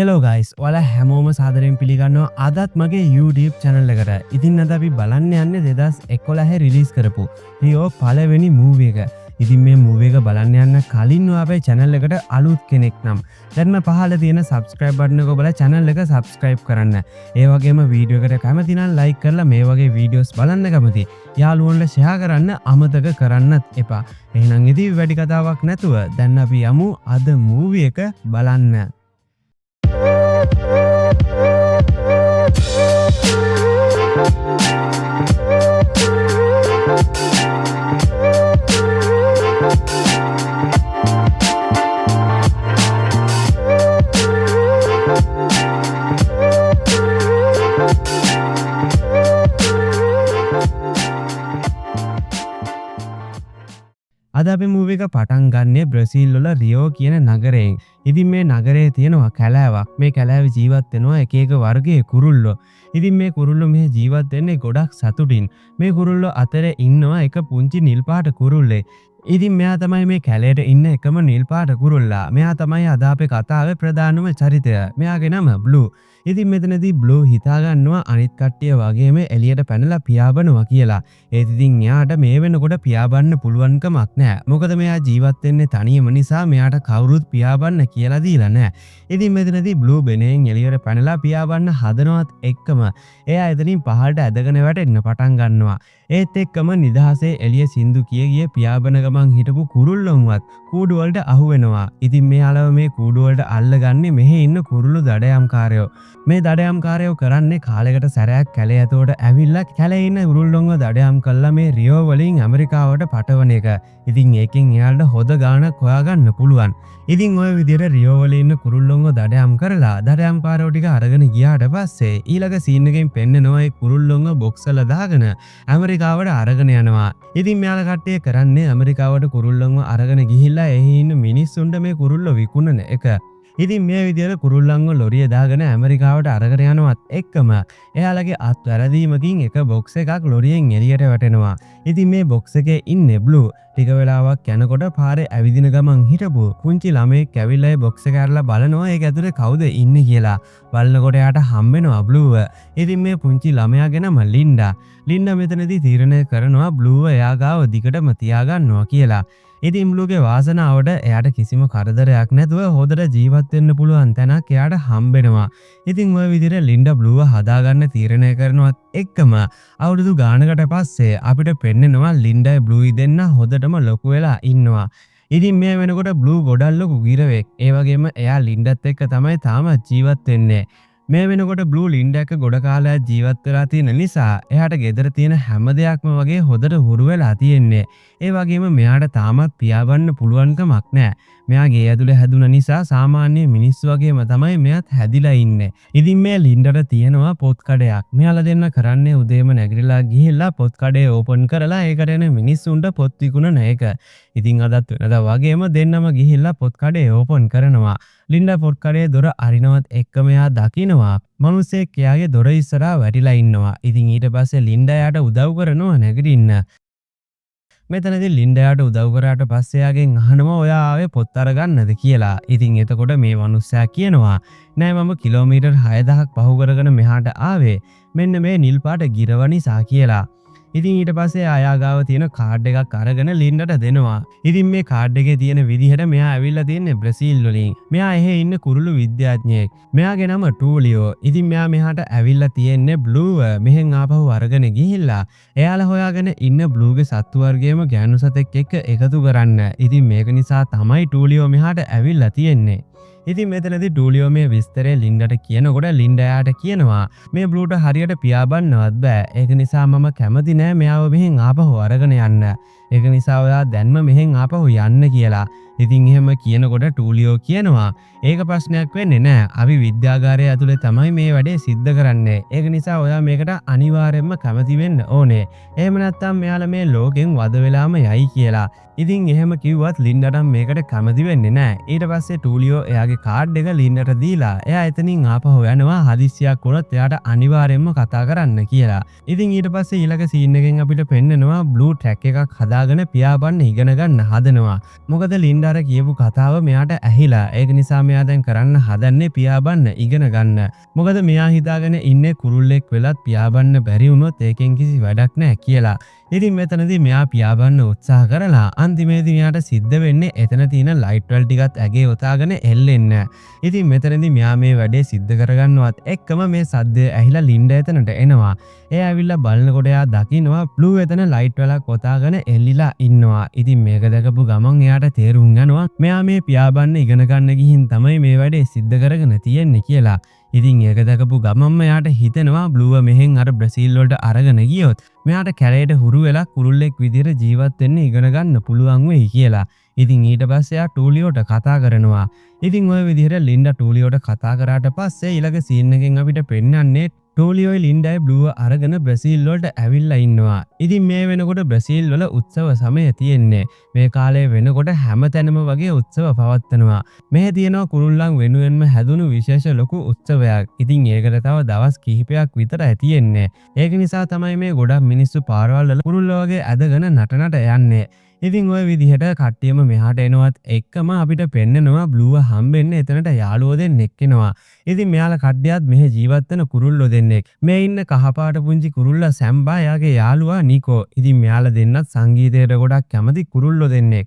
Hello guys, ඔයාලා හැමෝම සාදරයෙන් පිළිගන්නවා අදත් මගේ YouTube channel එකට. ඉතින් අද අපි බලන්න යන්නේ 2011 රිලීස් කරපු රියෝ පළවෙනි මූවි එක. ඉතින් මේ මූවි එක බලන්න යන්න කලින් ඔයා අපේ channel එකට අලුත් කෙනෙක් නම් දැන්ම පහළ තියෙන subscribe button එක ඔබලා channel එක subscribe කරන්න. ඒ වගේම වීඩියෝ එකට කැමති නම් like කරලා මේ වගේ වීඩියෝස් බලන්න කැමති යාළුවන්ට share කරන්න අමතක කරන්නත් එපා. එහෙනම් ඉතින් වැඩි කතාවක් නැතුව දැන් අපි යමු අද මූවි එක බලන්න. අද අපි මූවි එක පටන් ගන්නේ බ්‍රසීල් වල රියෝ කියන නගරයෙන්. ඉතින් මේ නගරයේ තියෙනවා කැලෑවක්. මේ කැලෑවේ ජීවත් වෙනවා එක එක වර්ගයේ කුරුල්ලෝ. ඉතින් මේ කුරුල්ලෝ මෙහි ජීවත් වෙන්නේ ගොඩක් සතුටින්. මේ කුරුල්ලෝ අතරේ ඉන්නවා එක පුංචි නිල් පාට කුරුල්ලෙක්. ඉතින් මෙයා තමයි මේ කැලේට ඉන්න එකම නිල් පාට කුරුල්ලා. මෙයා තමයි අද අපේ කතාවේ ප්‍රධානම චරිතය. මෙයාගේ නම බ්ලූ. ඉතින් මෙතනදී බ්ලූ හිතා ගන්නවා අනිත් කට්ටිය වගේම එළියට පැනලා පියාඹනවා කියලා. ඒත් ඉතින් එයාට මේ වෙනකොට පියාඹන්න පුළුවන්කමක් නෑ. මොකද මෙයා ජීවත් වෙන්නේ තනියම නිසා මෙයාට කවුරුත් පියාඹන්න කියලා දීලා නෑ. ඉතින් මෙතනදී බ්ලූ බෙනෙන් එළියට පැනලා පියාඹන්න හදනවත් එක්කම එයා එතනින් පහළට ඇදගෙන වැටෙන්න පටන් ගන්නවා. ඒත් එක්කම නිදහසේ එළිය සින්දු කිය කිය පියාඹන ගමන් හිටපු කුරුල්ලොන්වත් කූඩු වලට අහු වෙනවා. ඉතින් මෙයාලව මේ කූඩු වලට අල්ලගන්නේ මෙහෙ ඉන්න කුරුල්ලු දඩයම්කාරයෝ. මේ දඩයම්කාරයෝ කරන්නේ කාලෙකට සැරයක් කැලේ ඇතුළට ඇවිල්ලා කැලේ ඉන්න කුරුල්ලොන්ව දඩයම් කරලා මේ රියෝ වලින් ඇමරිකාවට පටවන එක. ඉතින් ඒකෙන් එයාලට හොද ගාණක් හොයාගන්න පුළුවන්. ඉතින් ඔය විදියට රියෝ වල ඉන්න කුරුල්ලොන්ව දඩයම් කරලා දඩයම්කාරයෝ ටික අරගෙන ගියාට පස්සේ ඊළඟ සීන් එකෙන් පෙන්නනවා ඒ කුරුල්ලොන්ව බොක්ස් වල දාගෙන ඇමරිකාවට අරගෙන යනවා. ඉතින් මෙයාලා කට්ටිය කරන්නේ ඇමරිකාවට කුරුල්ලොන්ව අරගෙන ගිහිල්ලා එහි ඉන්න මිනිස්සුන්ට මේ කුරුල්ලෝ විකුණන එක. ඉතින් මේ විදියට කුරුල්ලන්ව ලොරිය දාගෙන ඇමරිකාවට අරගෙන යනවත් එක්කම එයාලගේ අත් වැරදීමකින් එක බොක්ස් එකක් ලොරියෙන් එළියට වැටෙනවා. ඉතින් මේ බොක්ස් එකේ ඉන්නේ බ්ලූ. ටික වෙලාවක් යනකොට පාරේ ඇවිදින ගමන් හිටපු පුංචි ළමයෙක් ඇවිල්ලා ඒ බොක්ස් එක අරලා බලනවා ඒක ඇතුලේ කවුද ඉන්නේ කියලා. බලනකොට එයාට හම්බෙනවා බ්ලූව. ඉතින් මේ පුංචි ළමයාගේ නම ලින්ඩා. ලින්ඩා මෙතනදී තීරණය කරනවා බ්ලූව එයා ගාව දිගටම තියාගන්නවා කියලා. ඉතින් බ්ලූගේ වාසනාවට එයාට කිසිම කරදරයක් නැතුව හොඳට ජීවත් වෙන්න පුළුවන් තැනක් එයාට හම්බෙනවා. ඉතින් ඔය විදිහට ලින්ඩා බ්ලූව හදාගන්න තීරණය කරනවත් එක්කම අවුරුදු ගානකට පස්සේ අපිට පෙන්නනවා ලින්ඩායි බ්ලූයි දෙන්න හොඳටම ලොකු වෙලා ඉන්නවා. ඉතින් මේ වෙනකොට බ්ලූ ගොඩක් ලොකු ගිරවෙක්. ඒ වගේම එයා ලින්ඩත් එක්ක තමයි තාමත් ජීවත් වෙන්නේ. මේ වෙනකොට බ්ලූ ලින්ඩා එක්ක ගොඩ කාලයක් ජීවත් වෙලා තියෙන නිසා එයාට ගෙදර තියෙන හැම දෙයක්ම වගේ හොඳට හුරු වෙලා තියෙන්නේ. ඒ වගේම මෙයාට තාමත් පියාඹන්න පුළුවන්කමක් නෑ. මෙයා ගේ ඇතුලේ හැදුන නිසා සාමාන්‍ය මිනිස්සු වගේම තමයි මෙයාත් හැදිලා ඉන්නේ. ඉතින් මේ ලින්ඩට තියෙනවා පොත් කඩයක්. මෙයාලා දෙන්න කරන්නේ උදේම නැගිටලා ගිහිල්ලා පොත් කඩේ ඕපන් කරලා ඒකට එන මිනිස්සුන්ට පොත් විකුණන එක. ඉතින් අදත් වෙනදා වගේම දෙන්නම ගිහිල්ලා පොත් කඩේ ඕපන් කරනවා. ලින්ඩා පොත් කඩේ දොර අරිනවත් එක්කම එයා දකිනවා මනුස්සයෙක් එයාගේ දොර ඉස්සරහා වැටිලා ඉන්නවා. ඉතින් ඊට පස්සේ ලින්ඩා එයාට උදව් කරනවා නැගිටින්න. මෙතනදී ලින්ඩා එයාට උදව් කරාට පස්සේ එයාගෙන් අහනවා ඔයා ආවේ පොත් අරගන්නද කියලා. ඉතින් එතකොට මේ මනුස්සයා කියනවා නෑ මම කිලෝමීටර් 6000ක් පහු කරගෙන මෙහාට ආවේ මෙන්න මේ නිල් පාට ගිරව නිසා කියලා. ඉතින් ඊට පස්සේ එයා ගාව තියෙන කාඩ් එකක් අරගෙන ලින්ඩට දෙනවා. ඉතින් මේ කාඩ් එකේ තියෙන විදිහට මෙයා ඇවිල්ලා තියෙන්නේ බ්‍රසීල් වලින්. මෙයා එහෙ ඉන්න කුරුළු විද්‍යාඥයෙක්. මෙයාගේ නම ටූලියෝ. ඉතින් මෙයා මෙහාට ඇවිල්ලා තියෙන්නේ බ්ලූව මෙහෙන් ආපහු අරගෙන ගිහිල්ලා එයාලා හොයාගෙන ඉන්න බ්ලූගේ සත්තු වර්ගයේම ගෑනු සතෙක් එක්ක එකතු කරන්න. ඉතින් මේක නිසා තමයි ටූලියෝ මෙහාට ඇවිල්ලා තියෙන්නේ. ඉතින් මෙතනදී ටූලියෝ මේ විස්තරය ලින්ඩට කියනකොට ලින්ඩා එයාට කියනවා මේ බ්ලූට හරියට පියාඹන්නවත් බෑ. ඒක නිසා මම කැමති නෑ මෙයාව මෙහෙන් ආපහු අරගෙන යන්න. ඒක නිසා ඔයා දැන්ම මෙහෙන් ආපහු යන්න කියලා. ඉතින් එහෙම කියනකොට ටූලියෝ කියනවා ඒක ප්‍රශ්නයක් වෙන්නේ නෑ. අපි විද්‍යාගාරය ඇතුලේ තමයි මේ වැඩේ සිද්ධ කරන්නේ. ඒක නිසා ඔයා මේකට අනිවාර්යයෙන්ම කැමති වෙන්න ඕනේ. එහෙම නැත්නම් මෙයාලා මේ ලෝකෙන් වද වෙලාම යයි කියලා. ඉතින් එහෙම කිව්වත් ලින්ඩා නම් මේකට කැමති වෙන්නේ නෑ. ඊට පස්සේ ටූලියෝ එයාගේ කාඩ් එක ලින්ඩට දීලා එයා එතනින් ආපහු යනවා හදිස්සියක් වුණොත් එයාට අනිවාර්යයෙන්ම කතා කරන්න කියලා. ඉතින් ඊට පස්සේ ඊළඟ සීන් එකෙන් අපිට පෙන්නනවා බ්ලූ ට්‍රැක් එකක් හදාගෙන තියාගෙන පියාඹන්න ඉගෙන ගන්න හදනවා. මොකද ලින්ඩා අර කියපු කතාව මෙයාට ඇහිලා. ඒක නිසා මෙයා දැන් කරන්න හදන්නේ පියාඹන්න ඉගෙන ගන්න. මොකද මෙයා හිතාගෙන ඉන්නේ කුරුල්ලෙක් වෙලත් පියාඹන්න බැරි වුණොත් ඒකෙන් කිසි වැඩක් නෑ කියලා. ඉතින් මෙතනදී මෙයා පියාඹන්න උත්සාහ කරලා අන්තිමේදී මෙයාට සිද්ධ වෙන්නේ එතන තියෙන ලයිට් වල ටිකත් ඇගේ ඔතාගෙන එල්ලෙන්න. ඉතින් මෙතනදී මෙයා මේ වැඩේ සිද්ධ කරගන්නවත් එක්කම මේ සද්දය ඇහිලා ලින්ඩා එතනට එනවා. එයා ඇවිල්ලා බලනකොට එයා දකිනවා බ්ලූ එතන ලයිට් වලක් ඔතාගෙන එල්ලිලා ඉන්නවා. ඉතින් මේක දැකපු ගමන් එයාට තේරුම් යනවා මෙයා මේ පියාඹන්න ඉගෙන ගන්න ගිහින් තමයි මේ වැඩේ සිද්ධ කරගෙන තියෙන්නේ කියලා. ඉතින් ඒක දැකපු ගමන්ම එයාට හිතෙනවා බ්ලූව මෙහෙන් අර බ්‍රසීල් වලට අරගෙන ගියොත් මෙයාට කැලේට හුරු වෙලා කුරුල්ලෙක් විදිහට ජීවත් වෙන්න ඉගෙන ගන්න පුළුවන් වෙයි කියලා. ඉතින් ඊට පස්සේ එයා ටූලියෝට කතා කරනවා. ඉතින් ඔය විදිහට ලින්ඩා ටූලියෝට කතා කරාට පස්සේ ඊළඟ සීන් එකෙන් අපිට පෙන්වන්නේ ටූලියෝයි ලින්ඩායි බ්ලූව අරගෙන බ්‍රසීල් වලට ඇවිල්ලා ඉන්නවා. ඉතින් මේ වෙනකොට බ්‍රසීල් වල උත්සව සමය තියෙන්නේ. මේ කාලය වෙනකොට හැම තැනම වගේ උත්සව පවත්වනවා. මෙහෙ තියෙනවා කුරුල්ලන් වෙනුවෙන්ම හැදුණු විශේෂ ලොකු උත්සවයක්. ඉතින් ඒකට තව දවස් කිහිපයක් විතරයි තියෙන්නේ. ඒක නිසා තමයි මේ ගොඩක් මිනිස්සු පාරවල් වල කුරුල්ලෝ වගේ ඇදගෙන නට නට යන්නේ. ඉතින් ඔය විදිහට කට්ටියම මෙහාට එනවත් එක්කම අපිට පෙන්නනවා බ්ලූව හම්බෙන්න එතනට යාළුවෝ දෙන්නෙක් එනවා. ඉතින් මෙයාලා කට්ටියත් මෙහෙ ජීවත් වෙන කුරුල්ලෝ දෙන්නෙක්. මේ ඉන්න කහපාට පුංචි කුරුල්ලා සැම්බා, එයාගේ යාළුවා නිකෝ. ඉතින් මෙයාලා දෙන්නත් සංගීතයට ගොඩක් කැමති කුරුල්ලෝ දෙන්නෙක්.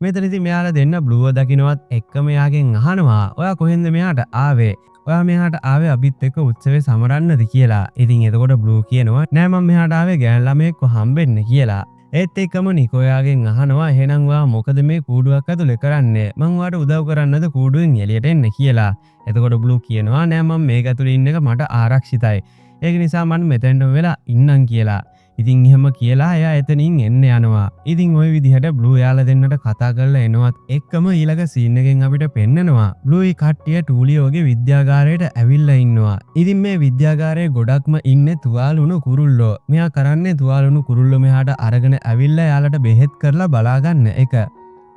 මෙතන ඉතින් මෙයාලා දෙන්න බ්ලූව දකින්නවත් එක්කම එයාගෙන් අහනවා, ඔයා කොහෙන්ද මෙහාට ආවේ? ඔයා මෙහාට ආවේ අපිත් එක්ක උත්සවය සමරන්නද කියලා. ඉතින් එතකොට බ්ලූ කියනවා, නෑ, මං මෙහාට ආවේ ගෑනු ළමයෙක්ව හම්බෙන්න කියලා. ඒත් එක්කම නිකෝ එයාගෙන් අහනවා, එහෙනම් ඔයා මොකද මේ කූඩුවක් ඇතුලේ කරන්නේ? මං ඔයාට උදව් කරන්නද කූඩුවෙන් එළියට එන්න කියලා. එතකොට බ්ලූ කියනවා, නෑ, මං මේක ඇතුලේ ඉන්න එක මට ආරක්ෂිතයි. ඒක නිසා මං මෙතෙන්ට වෙලා ඉන්නම් කියලා. ඉතින් එහෙම කියලා එයා එතනින් එන්න යනවා. ඉතින් ඔය විදිහට බ්ලූ එයාලා දෙන්නට කතා කරලා එනවත් එක්කම ඊළඟ සීන් එකෙන් අපිට පෙන්නනවා බ්ලූයි කට්ටිය ටූලියෝගේ විද්‍යාගාරයට ඇවිල්ලා ඉන්නවා. ඉතින් මේ විද්‍යාගාරයේ ගොඩක්ම ඉන්නේ තුවාලුණු කුරුල්ලෝ. මෙයා කරන්නේ තුවාලුණු කුරුල්ලෝ මෙහාට අරගෙන ඇවිල්ලා එයාලට බෙහෙත් කරලා බලාගන්න එක.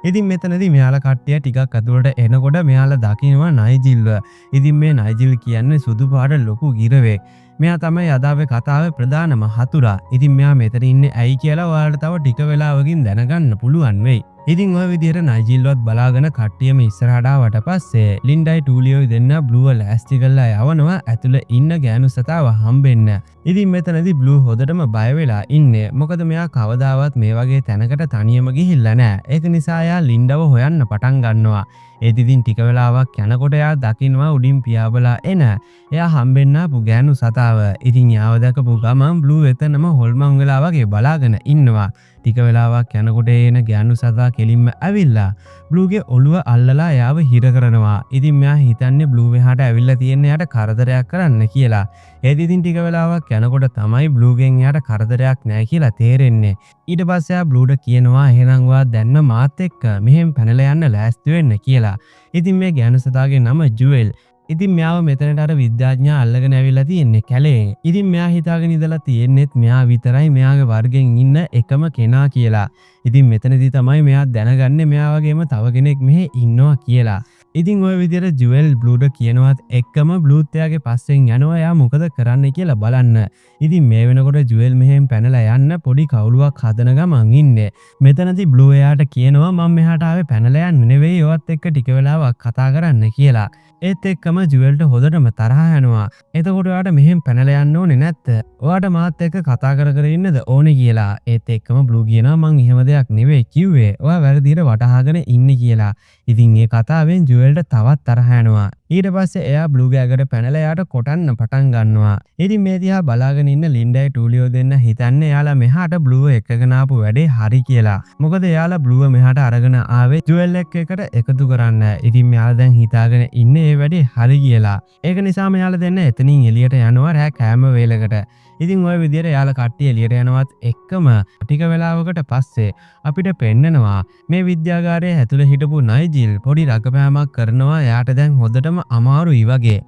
ඉතින් මෙතනදී මෙයාලා කට්ටිය ටිකක් ඇතුළට එනකොට මෙයාලා දකිනවා නයිජිල්ව. ඉතින් මේ නයිජිල් කියන්නේ සුදු පාට ලොකු ගිරවෙක්. මෙයා තමයි අද අපේ කතාවේ ප්‍රධානම හතුරා. ඉතින් මෙයා මෙතන ඉන්නේ ඇයි කියලා ඔයාලට තව ටික වෙලාවකින් දැනගන්න පුළුවන් වෙයි. ඉතින් ඔය විදිහට නයිජිල්වත් බලාගෙන කට්ටියම ඉස්සරහට ආවට පස්සේ ලින්ඩයි ටූලියෝයි දෙන්න බ්ලූව ලෑස්ති කරලා යවනවා ඇතුළේ ඉන්න ගෑනු සතාව හම්බෙන්න. ඉතින් මෙතනදී බ්ලූ හොඳටම බය වෙලා ඉන්නේ. මොකද මෙයා කවදාවත් මේ වගේ තැනකට තනියම ගිහිල්ලා නෑ. ඒක නිසා එයා ලින්ඩව හොයන්න පටන් ගන්නවා. ඒත් ඉතින් ටික වෙලාවක් යනකොට එයා දකිනවා උඩින් පියාඹලා එන එයා හම්බෙන්න ආපු ගෑනු සතාව. ඉතින් එයාව දැකපු ගමන් බ්ලූ එතනම හොල්මන් වෙලා වගේ බලාගෙන ඉන්නවා. ටික වෙලාවක් යනකොට එන ගෑනු සතා කෙලින්ම ඇවිල්ලා බ්ලූගේ ඔළුව අල්ලලා එයාව හිර කරනවා. ඉතින් මෙයා හිතන්නේ බ්ලූ මෙහාට ඇවිල්ලා තියෙන්නේ එයාට කරදරයක් කරන්න කියලා. ඒත් ඉතින් ටික වෙලාවක් යනකොට තමයි බ්ලූගෙන් එයාට කරදරයක් නෑ කියලා තේරෙන්නේ. ඊට පස්සේ එයා බ්ලූට කියනවා, එහෙනම් ඔයා දැන්ම මාත් එක්ක මෙහෙන් පැනලා යන්න ලෑස්ති වෙන්න කියලා. ඉතින් මේ ගෑනු සතාගේ නම ජුවෙල්. ඉතින් මෙයාව මෙතනට අර විද්‍යාඥයා අල්ලගෙන ඇවිල්ලා තියෙන්නේ කැලේෙන්. ඉතින් මෙයා හිතාගෙන ඉඳලා තියෙන්නෙත් මෙයා විතරයි මෙයාගේ වර්ගෙන් ඉන්න එකම කෙනා කියලා. ඉතින් මෙතනදී තමයි මෙයා දැනගන්නේ මෙයා වගේම තව කෙනෙක් මෙහෙ ඉන්නවා කියලා. ඉතින් ඔය විදිහට ජුවෙල් බ්ලූට කියනවත් එක්කම බ්ලූත් එයාගේ පස්සෙන් යනවා එයා මොකද කරන්න කියලා බලන්න. ඉතින් මේ වෙනකොට ජුවෙල් මෙහෙන් පැනලා යන්න පොඩි කවුළුවක් හදන ගමන් ඉන්නේ. මෙතනදී බ්ලූ එයාට කියනවා, මම මෙහාට ආවේ පැනලා යන්න නෙවෙයි, ඔයත් එක්ක ටික වෙලාවක් කතා කරන්න කියලා. ඒත් එක්කම ජුවෙල්ට හොඳටම තරහ යනවා. එතකොට ඔයාට මෙහෙන් පැනලා යන්න ඕනේ නැත්ද? ඔයාට මාත් එක්ක කතා කර කර ඉන්නද ඕනේ කියලා. ඒත් එක්කම බ්ලූ කියනවා, මං එහෙම දෙයක් නෙවෙයි කිව්වේ. ඔයා වැරදියට වටහාගෙන ඉන්නේ කියලා. ඉතින් ඒ කතාවෙන් ජුවෙල්ට තවත් තරහ යනවා. ඊට පස්සේ එයා බ්ලූගේ ඇඟට පැනලා එයාට කොටන්න පටන් ගන්නවා. ඉතින් මේ දිහා බලාගෙන ඉන්න ලින්ඩයි ටූලියෝ දෙන්න හිතන්නේ එයාලා මෙහාට බ්ලූව එක්කගෙන ආපු වැඩේ හරි කියලා. මොකද එයාලා බ්ලූව මෙහාට අරගෙන ආවේ ජුවෙල් එක්ක එකට එකතු කරන්න. ඉතින් මෙයාලා දැන් හිතාගෙන ඉන්නේ ඒ වැඩේ හරි කියලා. ඒක නිසා මෙයාලා දෙන්න එතනින් එළියට යනවා රෑ කෑම වේලකට. ඉතින් ඔය විදියට එයාලා කට්ටිය එළියට යනවත් එක්කම ටික වෙලාවකට පස්සේ අපිට පෙන්නනවා මේ විද්‍යාගාරයේ ඇතුලේ හිටපු නයිජිල් පොඩි රඟපෑමක් කරනවා, එයාට දැන් හොඳටම අමාරුයි වගේ.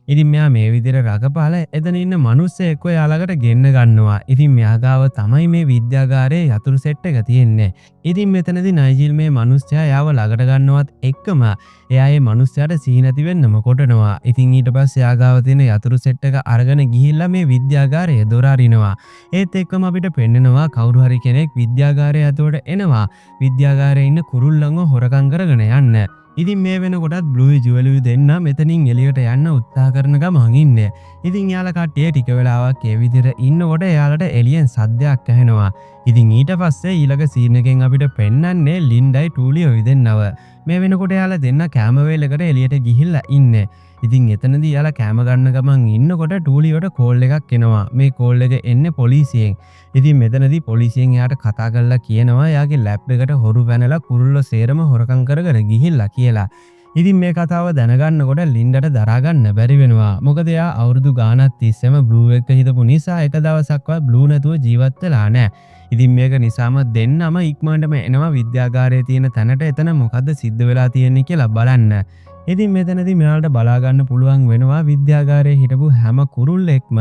ඉතින් මෙයා මේ විදිහට රඟපාලා එතන ඉන්න මිනිස්සෙක්ව එයා ළඟට ගෙන්න ගන්නවා. ඉතින් මෙයා ගාව තමයි මේ විද්‍යාගාරයේ යතුරු සෙට් එක තියෙන්නේ. ඉතින් මෙතනදී නයිජිල් මේ මිනිස්සයා එයාව ළඟට ගන්නවත් එක්කම එයා ඒ මිනිස්සයාට සිහි නැති වෙන්නම කොටනවා. ඉතින් ඊට පස්සේ එයා ගාව තියෙන යතුරු සෙට් එක අරගෙන ගිහිල්ලා මේ විද්‍යාගාරයේ දොර අරිනවා. ඒත් එක්කම අපිට පෙන්නනවා කවුරු හරි කෙනෙක් විද්‍යාගාරය ඇතුළට එනවා, විද්‍යාගාරයේ ඉන්න කුරුල්ලන්ව හොරකම් කරගෙන යන්න. ඉතින් මේ වෙනකොටත් බ්ලූයි ජුවලුයි දෙන්න මෙතනින් එළියට යන්න උත්සාහ කරන ගමන් ඉන්නේ. ඉතින් එයාලා කට්ටිය ටික වෙලාවක් ඒ විදිහට ඉන්නකොට එයාලට එළියෙන් සද්දයක් ඇහෙනවා. ඉතින් ඊට පස්සේ ඊළඟ සීන් එකෙන් අපිට පෙන්නන්නේ ලින්ඩයි ටූලියෝයි දෙන්නව. මේ වෙනකොට එයාලා දෙන්න කෑම වේලකට එළියට ගිහිල්ලා ඉන්නේ. ඉතින් එතනදී එයාලා කෑම ගන්න ගමන් ඉන්නකොට ටූලියෝට කෝල් එකක් එනවා. මේ කෝල් එක එන්නේ පොලිසියෙන්. ඉතින් මෙතනදී පොලිසියෙන් එයාට කතා කරලා කියනවා එයාගේ ලැබ් එකට හොරු පැනලා කුරුල්ලෝ සේරම හොරකම් කරගෙන ගිහිල්ලා කියලා. ඉතින් මේ කතාව දැනගන්නකොට ලින්ඩට දරා ගන්න බැරි වෙනවා. මොකද එයා අවුරුදු ගාණක් තිස්සෙම බ්ලූ එක්ක හිටපු නිසා එක දවසක්වත් බ්ලූ නැතුව ජීවත් වෙලා නෑ. ඉතින් මේක නිසාම දෙන්නම ඉක්මනටම එනවා විද්‍යාගාරයේ තියෙන තැනට, එතන මොකද්ද සිද්ධ වෙලා තියෙන්නේ කියලා බලන්න. ඉතින් මෙතනදී මෙයාලට බලා ගන්න පුළුවන් වෙනවා විද්‍යාගාරයේ හිටපු හැම කුරුල්ලෙක්ම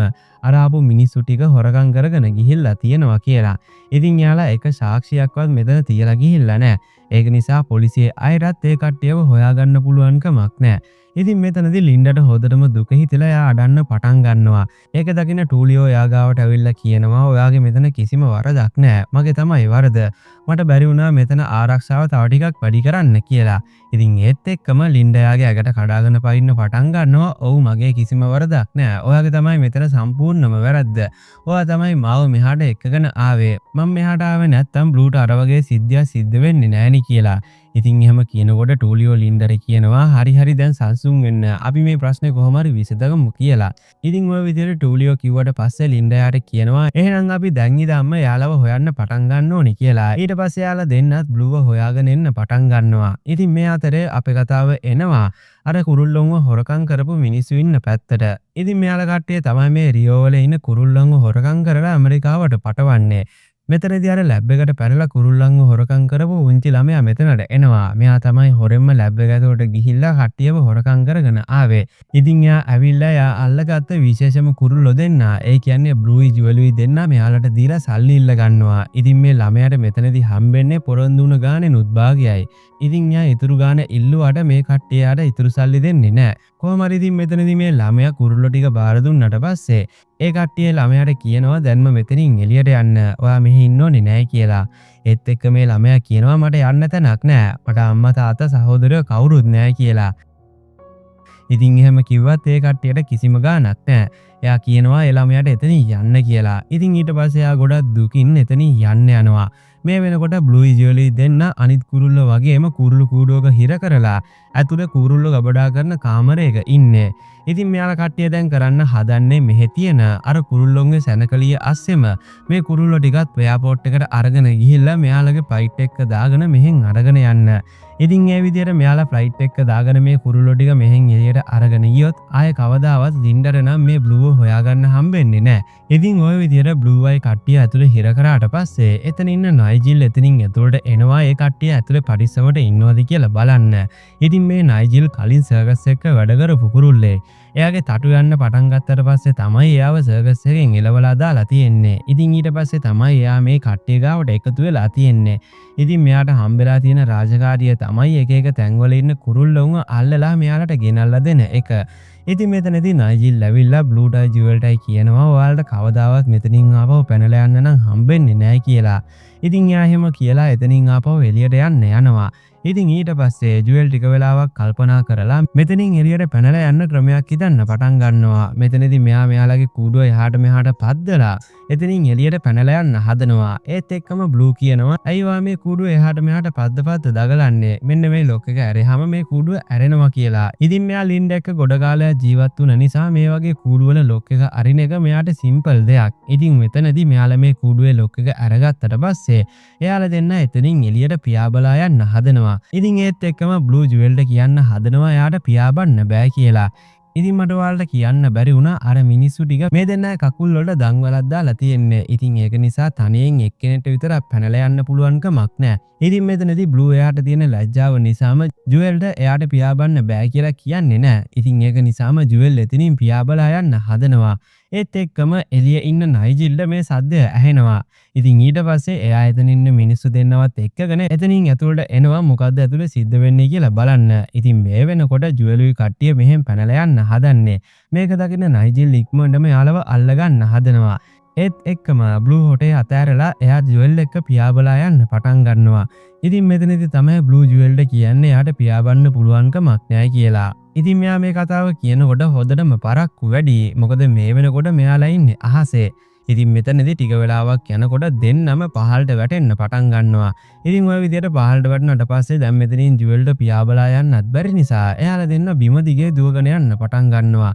අර ආපු මිනිස්සු ටික හොරකම් කරගෙන ගිහිල්ලා තියෙනවා කියලා. ඉතින් එයාලා එක සාක්ෂියක්වත් මෙතන තියලා ගිහිල්ලා නෑ. ඒක නිසා පොලිසියේ අයටත් ඒ කට්ටියව හොයාගන්න පුළුවන්කමක් නෑ. ඉතින් මෙතනදී ලින්ඩට හොඳටම දුක හිතිලා එයා අඬන්න පටන් ගන්නවා. ඒක දකින ටූලියෝ එයා ගාවට ඇවිල්ලා කියනවා, ඔයාගේ මෙතන කිසිම වරදක් නෑ. මගේ තමයි වරද. මට බැරි වුණා මෙතන ආරක්ෂාව තව ටිකක් වැඩි කරන්න කියලා. ඉතින් ඒත් එක්කම ලින්ඩා එයාගේ ඇඟට කඩාගෙන පයින්න පටන් ගන්නවා. ඔව්, මගේ කිසිම වරදක් නෑ. ඔයාගේ තමයි මෙතන සම්පූර්ණම වැරද්ද. ඔයා තමයි මාව මෙහාට එක්කගෙන ආවේ. මං මෙහාට ආවේ නැත්තම් බ්ලූට අර වගේ සිද්ධියක් සිද්ධ වෙන්නේ නෑනේ කියලා. ඉතින් එහෙම කියනකොට ටූලියෝ ලින්ඩට කියනවා, හරි හරි, දැන් සංසුන් වෙන්න. අපි මේ ප්‍රශ්නේ කොහොම හරි විසඳගමු කියලා. ඉතින් ඔය විදිහට ටූලියෝ කිව්වට පස්සේ ලින්ඩා එයාට කියනවා, එහෙනම් අපි දැන් ඉඳන්ම එයාලව හොයන්න පටන් ගන්න ඕනි කියලා. ඊට පස්සේ එයාලා දෙන්නත් බ්ලූව හොයාගෙන එන්න පටන් ගන්නවා. ඉතින් මේ අතරේ අපේ කතාව එනවා අර කුරුල්ලොන්ව හොරකම් කරපු මිනිස්සු ඉන්න පැත්තට. ඉතින් මෙයාලා කට්ටිය තමයි මේ රියෝ වල ඉන්න කුරුල්ලන්ව හොරකම් කරලා ඇමරිකාවට පටවන්නේ. මෙතනදී අර ලැබ් එකට පැනලා කුරුල්ලන්ව හොරකම් කරපු පුංචි ළමයා මෙතනට එනවා. මෙයා තමයි හොරෙන්ම ලැබ් එක ඇතුළට ගිහිල්ලා කට්ටියව හොරකම් කරගෙන ආවේ. ඉතින් එයා ඇවිල්ලා එයා අල්ලගත්ත විශේෂම කුරුල්ලෝ දෙන්න, ඒ කියන්නේ බ්ලූයි ජුවලුයි දෙන්න මෙයාලට දීලා සල්ලි ඉල්ල ගන්නවා. ඉතින් මේ ළමයාට මෙතනදී හම්බෙන්නේ පොරොන්දු වුණ ගානෙනුත් භාගයයි. ඉතින් එයා ඉතුරු ගාන ඉල්ලුවාට මේ කට්ටිය එයාට ඉතුරු සල්ලි දෙන්නේ නෑ. කොහොම හරි ඉතින් මෙතනදී මේ ළමයා කුරුල්ලෝ ටික බාර දුන්නට පස්සේ ඒ කට්ටිය ළමයාට කියනවා දැන්ම මෙතනින් එළියට යන්න. ඔයා මෙහි ඉන්න ඕනේ නෑ කියලා. ඒත් එක්ක මේ ළමයා කියනවා මට යන්න තැනක් නෑ. මට අම්මා තාත්තා සහෝදරයෝ කවුරුත් නෑ කියලා. ඉතින් එහෙම කිව්වත් ඒ කට්ටියට කිසිම ගාණක් නෑ. එයා කියනවා ඒ ළමයාට එතනින් යන්න කියලා. ඉතින් ඊට පස්සේ එයා ගොඩක් දුකින් එතනින් යන්න යනවා. මේ වෙනකොට බ්ලූයි ජුවලුයි දෙන්න අනිත් කුරුල්ලෝ වගේම කුරුළු කූඩුවක හිර කරලා ඇතුලේ කුරුල්ලෝ ගබඩා කරන කාමරයක ඉන්නේ. ඉතින් මෙයාලා කට්ටිය දැන් කරන්න හදන්නේ මෙහෙ තියෙන අර කුරුල්ලොන්ගේ සැනකලිය අස්සෙම මේ කුරුල්ලෝ ටිකත් එයාපෝට් එකට අරගෙන ගිහිල්ලා මෙයාලගේ ෆ්ලයිට් එක දාගෙන මෙහෙන් අරගෙන යන්න. ඉතින් ඒ විදිහට මෙයාලා ෆ්ලයිට් එක දාගෙන මේ කුරුල්ලෝ ටික මෙහෙන් එළියට අරගෙන ගියොත් ආයෙ කවදාවත් ලින්ඩට නම් මේ බ්ලූව හොයාගන්න හම්බෙන්නේ නෑ. ඉතින් ඔය විදිහට බ්ලූ අය කට්ටිය ඇතුලේ හිර කරාට පස්සේ එතන ඉන්න නයිජිල් එතනින් ඇතුළට එනවා ඒ කට්ටිය ඇතුලේ පරිස්සමට ඉන්නවද කියලා බලන්න. ඉතින් මේ නයිජිල් කලින් සර්කස් එක්ක වැඩ කරපු කුරුල්ලේ. එයාගේ තටු යන්න පටන් ගත්තට පස්සේ තමයි එයාව සර්කස් එකෙන් එලවලා දාලා තියෙන්නේ. ඉතින් ඊට පස්සේ තමයි එයා මේ කට්ටිය ගාවට එකතු වෙලා තියෙන්නේ. ඉතින් මෙයාට හම්බෙලා තියෙන රාජකාරිය තමයි එක එක තැන්වල ඉන්න කුරුල්ලොන්ව අල්ලලා මෙයාලට ගෙනල්ලා දෙන එක. ඉතින් මෙතනදී නයිජිල් ඇවිල්ලා බ්ලූටයි ජුවල්ටයි කියනවා ඔයාලට කවදාවත් මෙතනින් ආපහු පැනලා යන්න නම් හම්බෙන්නේ නෑ කියලා. ඉතින් එයා එහෙම කියලා එතනින් ආපහු එළියට යන්න යනවා. ඉතින් ඊට පස්සේ ජුවල් ටික වෙලාවක් කල්පනා කරලා මෙතනින් එළියට පැනලා යන්න ක්‍රමයක් හිතන්න පටන් ගන්නවා. මෙතනදී මෙයා මෙයාලගේ කූඩුව එහාට මෙහාට පද්දලා එතනින් එළියට පැනලා යන්න හදනවා. ඒත් එක්කම බ්ලූ කියනවා, ඇයි ඔයා මේ කූඩුව එහාට මෙහාට පද්ද පද්ද දගලන්නේ? මෙන්න මේ ලොක් එක ඇරෙහම මේ කූඩුව ඇරෙනවා කියලා. ඉතින් මෙයා ලින්ඩා එක්ක ගොඩ කාලයක් ජීවත් වුණ නිසා මේ වගේ කූඩුවල ලොක් එක අරින එක මෙයාට සිම්පල් දෙයක්. ඉතින් මෙතනදී මෙයාලා මේ කූඩුවේ ලොක් එක අරගත්තට පස්සේ එයාලා දෙන්න එතනින් එළියට පියාඹලා යන්න හදනවා. ඉතින් ඒත් එක්කම බ්ලූ ජුවල්ට කියන්න හදනවා එයාට පියාඹන්න බෑ කියලා. ඉතින් මට ඔයාලට කියන්න බැරි වුණා, අර මිනිස්සු ටික මේ දෙන්නා කකුල් වලට දම්වැලක් දාලා තියෙන්නේ. ඉතින් ඒක නිසා තනියෙන් එක්කෙනෙක්ට විතරක් පැනලා යන්න පුළුවන්කමක් නෑ. ඉතින් මෙතනදී බ්ලූ එයාට තියෙන ලැජ්ජාව නිසාම ජුවෙල්ට එයාට පියාඹන්න බෑ කියලා කියන්නේ නෑ. ඉතින් ඒක නිසාම ජුවෙල් එතනින් පියාඹලා යන්න හදනවා. ඒත් එක්කම එළිය ඉන්න නයිජිල්ට මේ සද්දය ඇහෙනවා. ඉතින් ඊට පස්සේ එයා එතන ඉන්න මිනිස්සු දෙන්නවත් එක්කගෙන එතනින් ඇතුළට එනවා, මොකද්ද ඇතුලේ සිද්ධ වෙන්නේ කියලා බලන්න. ඉතින් මේ වෙනකොට ජුවෙලුයි කට්ටිය මෙහෙන් පැනලා යන්න හදන්නේ. මේක දකින නයිජිල් ඉක්මනටම එයාලව අල්ලගන්න හදනවා. ඒත් එක්කම බ්ලූ හොටේ අතෑරලා එයා ජුවෙල් එක්ක පියාඹලා යන්න පටන් ගන්නවා. ඉතින් මෙතනදි තමයි බ්ලූ ජුවෙල්ට කියන්නේ එයාට පියාඹන්න පුළුවන්කමක් නෑ කියලා. ඉතින් මෙයා මේ කතාව කියනකොට හොඳටම පරක්කු වැඩි. මොකද මේ වෙනකොට මෙයාලා ඉන්නේ අහසේ. ඉතින් මෙතනදි ටික වෙලාවක් යනකොට දෙන්නම පහළට වැටෙන්න පටන් ගන්නවා. ඉතින් ඔය විදියට පහළට වැටුණාට පස්සේ දැන් මෙතනින් ජුවෙල්ට පියාඹලා යන්නත් බැරි නිසා එයාලා දෙන්න බිම දිගේ දුවගෙන යන්න පටන් ගන්නවා.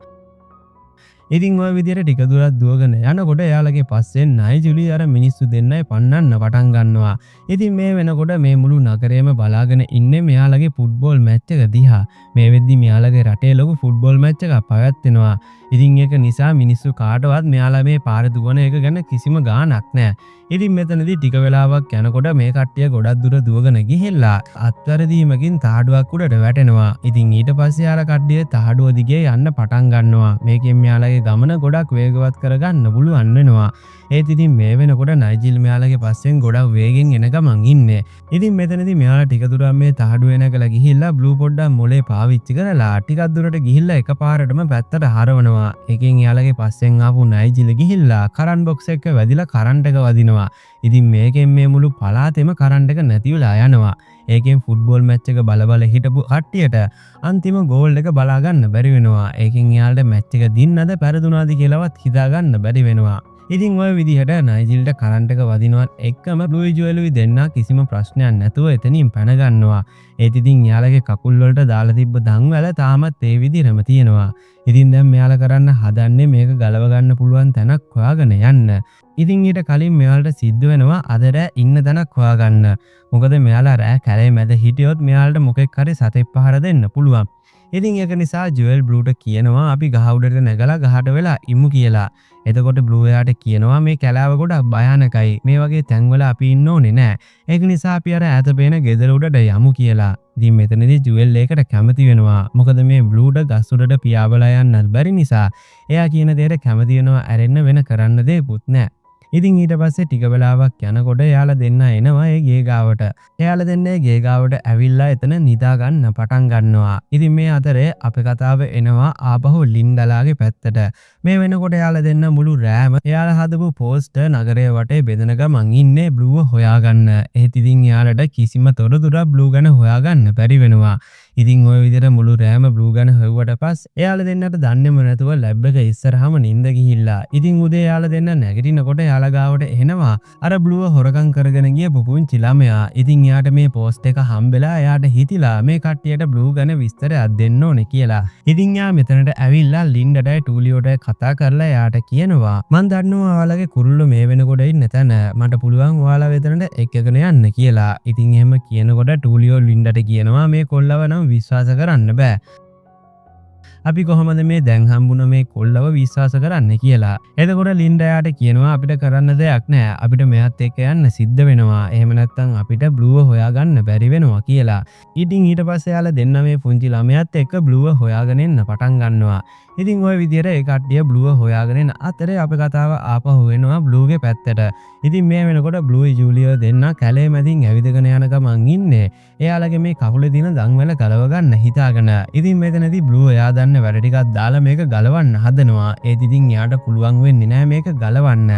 ඉතින් ඔය විදියට ටික දුරක් දුවගෙන යනකොට එයාලගේ පස්සෙන් නයිජුලි අර මිනිස්සු දෙන්නයි පන්නන්න පටන් ගන්නවා. ඉතින් මේ වෙනකොට මේ මුළු නගරයම බලාගෙන ඉන්නේ මෙයාලගේ ෆුට්බෝල් මැච් එක දිහා. මේ වෙද්දි මෙයාලගේ රටේ ලොකු ෆුට්බෝල් මැච් එකක් පැවැත්වෙනවා. ඉතින් ඒක නිසා මිනිස්සු කාටවත් මෙයාලා මේ පාර දුවන එක ගැන කිසිම ගාණක් නෑ. ඉතින් මෙතනදී ටික වෙලාවක් යනකොට මේ කට්ටිය ගොඩක් දුර දුවගෙන ගිහිල්ලා අත්වැරදීමකින් තහඩුවක් උඩට වැටෙනවා. ඉතින් ඊට පස්සේ අර කට්ටිය තහඩුව දිගේ යන්න පටන් ගන්නවා. මේකෙන් මෙයාලගේ ගමන ගොඩක් වේගවත් කරගන්න පුළුවන් වෙනවා. ඒත් ඉතින් මේ වෙනකොට නයිජිල් මෙයාලගේ පස්සෙන් ගොඩක් වේගෙන් එන ගමන් ඉන්නේ. ඉතින් මෙතනදී මෙයාලා ටික දුරක් මේ තහඩුව නැගලා ගිහිල්ලා බ්ලූ පොඩ්ඩක් මොලේ පාවිච්චි කරලා ටිකක් දුරට ගිහිල්ලා එකපාරටම පැත්තට හරවනවා. ඒකෙන් එයාලගේ පස්සෙන් ආපු නයිජිල් ගිහිල්ලා කරන්ට් බොක්ස් එක වැදිලා කරන්ට් එක වදිනවා. ඉතින් මේකෙන් මේ මුළු පළාතෙම කරන්ට් එක නැති වෙලා යනවා. ඒකෙන් ෆුට්බෝල් මැච් එක බල බල හිටපු කට්ටියට අන්තිම ගෝල් එක බලා ගන්න බැරි වෙනවා. ඒකෙන් එයාලට මැච් එක දින්නද පැරදුනාද කියලාවත් හිතා ගන්න බැරි වෙනවා. ඉතින් ඔය විදිහට නයිජිල්ට කරන්ට් එක වදිනවත් එක්කම බ්ලූ ජුවෙලුයි දෙන්නා කිසිම ප්‍රශ්නයක් නැතුව එතනින් පැන ගන්නවා. ඒත් ඉතින් එයාලගේ කකුල් වලට දාලා තිබ්බ දම්වැල තාමත් ඒ විදිහටම තියෙනවා. ඉතින් දැන් මෙයාලා කරන්න හදන්නේ මේක ගලව ගන්න පුළුවන් තැනක් හොයාගෙන යන්න. ඉතින් ඊට කලින් මෙයාලට සිද්ධ වෙනවා අද රෑ ඉන්න තැනක් හොයාගන්න. මොකද මෙයාලා රෑ කැලේ මැද හිටියොත් මෙයාලට මොකෙක් හරි සතෙක් පහර දෙන්න පුළුවන්. ඉතින් ඒක නිසා ජුවෙල් බ්ලූට කියනවා අපි ගහ උඩට නැගලා ගහට වෙලා ඉමු කියලා. එතකොට බ්ලූ එයාට කියනවා මේ කැලෑව ගොඩක් භයානකයි. මේ වගේ තැන්වල අපි ඉන්න ඕනේ නෑ. ඒක නිසා අපි අර ඈත පේන ගෙදර උඩට යමු කියලා. ඉතින් මෙතනදී ජුවෙල් ඒකට කැමති වෙනවා. මොකද මේ බ්ලූට ගස් උඩට පියාඹලා යන්නත් බැරි නිසා එයා කියන දේට කැමති වෙනවා ඇරෙන්න වෙන කරන්න දෙයක්වත් නෑ. ඉතින් ඊට පස්සේ ටික වෙලාවක් යනකොට එයාලා දෙන්න එනවා ඒ ගේ ගාවට. එයාලා දෙන්න ඒ ගේ ගාවට ඇවිල්ලා එතන නිදා ගන්න පටන් ගන්නවා. ඉතින් මේ අතරේ අපේ කතාව එනවා ආපහු ලින්ඩලාගේ පැත්තට. මේ වෙනකොට එයාලා දෙන්න මුළු රෑම එයාලා හදපු පෝස්ටර් නගරය වටේ බෙදන ගමන් ඉන්නේ බ්ලූව හොයාගන්න. ඒත් ඉතින් එයාලට කිසිම තොරතුරක් බ්ලූ ගැන හොයාගන්න බැරි වෙනවා. ඉතින් ඔය විදිහට මුළු රෑම බ්ලූ ගැන හෙව්වට පස්සේ එයාලා දෙන්නට දන්නේම නැතුව ලැබ් එක ඉස්සරහම නින්ද ගිහිල්ලා. ඉතින් උදේ එයාලා දෙන්න නැගිටිනකොට එයාලා ගාවට එනවා අර බ්ලූව හොරකම් කරගෙන ගියපු පුංචි ළමයා. ඉතින් එයාට මේ පෝස්ට් එක හම්බෙලා එයාට හිතිලා මේ කට්ටියට බ්ලූ ගැන විස්තරයක් දෙන්න ඕනේ කියලා. ඉතින් එයා මෙතනට ඇවිල්ලා ලින්ඩටයි ටූලියෝටයි කතා කරලා එයාට කියනවා, මං දන්නවා ඔයාලගේ කුරුල්ලෝ මේ වෙනකොට ඉන්න තැන, මට පුළුවන් ඔයාලා වෙතනට එක්කගෙන යන්න කියලා. ඉතින් එහෙම කියනකොට ටූලියෝ ලින්ඩට කියනවා මේ කොල්ලව නම් විශ්වාස කරන්න බෑ. අපි කොහොමද මේ දැන් හම්බුන මේ කොල්ලව විශ්වාස කරන්න කියලා. එතකොට ලින්ඩා එයාට කියනවා අපිට කරන්න දෙයක් නෑ. අපිට මෙයාත් එක්ක යන්න සිද්ධ වෙනවා. එහෙම නැත්නම් අපිට බ්ලූව හොයාගන්න බැරි වෙනවා කියලා. ඉතින් ඊට පස්සේ එයාලා දෙන්න මේ පුංචි ළමයාත් එක්ක බ්ලූව හොයාගෙන එන්න පටන් ගන්නවා. ඉතින් ඔය විදියට ඒ කට්ටිය බ්ලූව හොයාගෙන එන අතරේ අපේ කතාව ආපහු එනවා බ්ලූගේ පැත්තට. ඉතින් මේ වෙනකොට බ්ලූයි ජූලියෝ දෙන්න කැලේ මැදින් ඇවිදගෙන යන ගමන් ඉන්නේ. එයාලගේ මේ කකුලේ තියෙන දම්වැල ගලව ගන්න හිතාගෙන. ඉතින් මෙතනදී බ්ලූ එයා දන්න වැඩ ටිකක් දාලා මේක ගලවන්න හදනවා. ඒත් ඉතින් එයාට පුළුවන් වෙන්නේ නෑ මේක ගලවන්න.